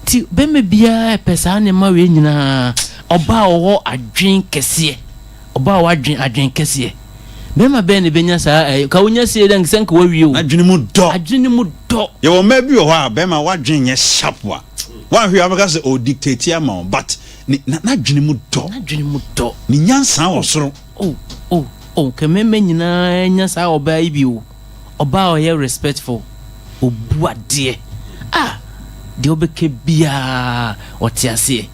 Nti bɛrima biara pɛ saa nneɛma wei nyinaa. Ɔbaa a ɔwɔ adwen kɛseɛ. Ɔbaa a ɔwɔ adwen adwen kɛseɛ. Bɛrima bɛn na ɛbɛnya saa ɛɛ ka wonya sie dɛ sɛ nka wawie o. Adwene mu dɔ. Adwene mu dɔ. Yɛwɔ mmaa bi wɔ hɔ a bɛrima w'adwene nyɛ sharp a woanhwɛ a wobɛka sɛ ɔredictate ama wo but ne na n'adwene mu dɔ. N'adwene mu dɔ. Ne nyansa wɔ soro. Oh oh oh kɛ mmarima nyinaa nya saa ɔbaa yi bi o. Ɔbaa a ɔyɛ respectful, ɔbu adeɛ. Ah! Deɛ wobɛka biara ɔte aseɛ.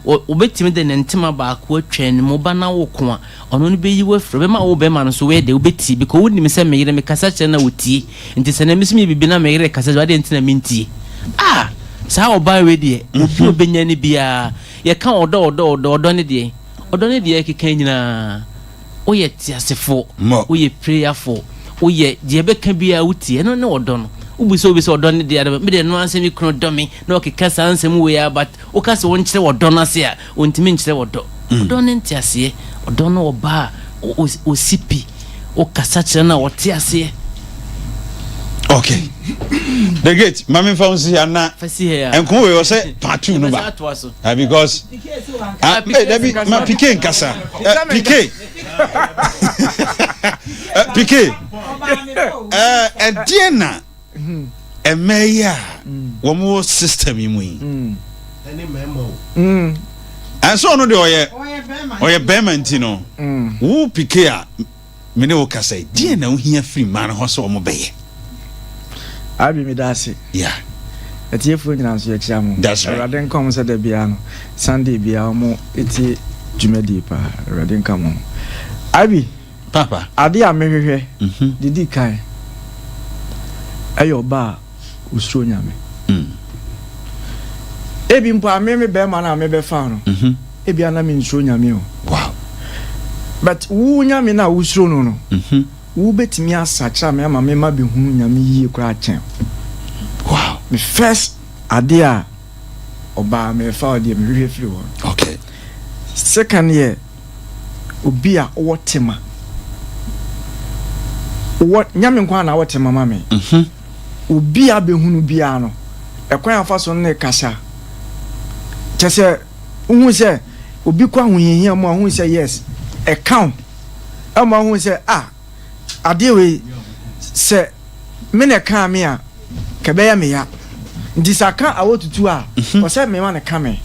Ɔbɛtumi de ne ntoma baako atwa ne mu, ɔba na woko a, ɔno no bɛyi wo afiri. Ɔbɛma wo bɛrima no nso woyɛ dɛ, wobɛtie because wonim sɛ me yere mekasa kyerɛ no a ɔtie. Nti sɛ na me nso meyɛ biribi na me yere kasa kyerɛ me a, adɛn nti na mentie? Ah! Saa ɔbaa wei deɛ, obi a ɔbɛnya no biara, yɛka ɔdɔ ɔdɔ ɔdɔ, ɔdɔ ne deɛn? Ɔdɔ ne deɛ ɛkeka nyinaa. Woyɛ teasefoɔ, woyɛ prayerfoɔ, woyɛ deɛ ɛbɛka biara wotie, ɛno ne ɔdɔ no. Wobisa obi sɛ ɔdɔ ne deɛ adaba, me deɛ ɛno ara sɛ me kunu dɔ me na ɔkeka saa nsɛm wei ara but woka sɛ ɔnkyerɛ ɔdɔ no ase a, ɔntumi nkyerɛ ɔdɔ. Ɔdɔ ne nteaseɛ, ɔdɔ ne ɔbaa a ɔsi pi, wokasa kyerɛ no a ɔte aseɛ. Okay. The great, mami fa nsi ha na nko wei ɔsɛ part 2 no ba. Ah, because ah, eh, dabi ma Piqué nkasa. Eh, Piqué. Eh, Piqué. Eh, ɛdeɛ na ɛmɛ yi a wɔn wɔ system yi mu yi. Ɛnso ɔno deɛ ɔyɛ ɔyɛ bɛrima nti no wo Piqué a Me ne wo kasa yi, deɛn na wohia firi mmaa no hɔ sɛ wɔn bɛyɛ? Abi meda ase. Yeah. Atiefoɔ nyinaa nso yɛkyia mo. That's right. Awurade nka wɔn sɛ da biara no Sunday biara wɔn tie dwumadie paa. Awurade nka mo ho. Abi. Papa. Adeɛ a mehwehwɛ de di kan ɛyɛ ɔbaa a osuro Nyame. Ebi mpo a me me bɛrima no a mebɛfa no, ebi a na mensuro Nyame o. Wow. But wo Nyame no a wosuro no no, wobɛtumi asakyera me ama me ma bɛhunu Nyame yie koraa kyɛn. Wow. Me first adeɛ a ɔbaa mefa wo deɛ mehwehwɛ firi hɔ no. Okay. Second yɛ obi a ɔwɔ tema. Wɔ Nyame nko ara na awɔ tema ma me. Obi a bɛhunu biara no, ɛkwan a ɔfa so ne kasa, kyɛ sɛ wohu sɛ obi kɔ ahohiahia mu a, wohu sɛ yes, ɛka wo. Ɛma wohu sɛ ah, adeɛ wei sɛ me na ɛkaa me a, ka ɛbɛyɛ me ya. Nti sɛ aka awɔ tutu a, ɔsɛ mema no ka me.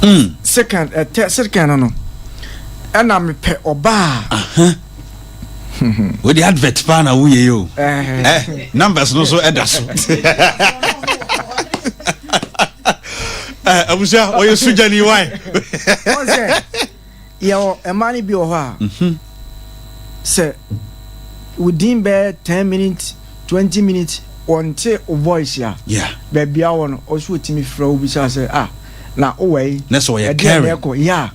Mm. Second, ɛtɛ eh, second no no, ɛna mepɛ ɔbaa. Wode advert paa na woyɛ yi o. Eh, eh numbers no so ɛda so. Eh, abusua ɔyɛ sugyani wae. Yɛwɔ mmaa no bi wɔ hɔ a, sɛ wo din bɛyɛ ten minutes, 20 minutes wɔnte wo voice a, baabi a wɔ no, ɔso otumi frɛ wo bisa sɛ, ah, na wowɔ yi? Na sɛ ɔyɛ caring. Ɛdeɛ na ɛkɔ, yeah.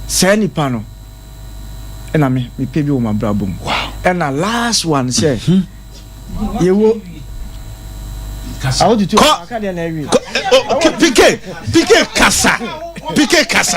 Saa nipa no, ɛna me, mepɛ bi wɔ m'abrabɔ mu. Wow. Ɛna last one sɛ, yɛwɔ, awotutu, Kɔ, aka deɛ na awie. kɔ, eh, oh, PK, PK kasa, PK kasa.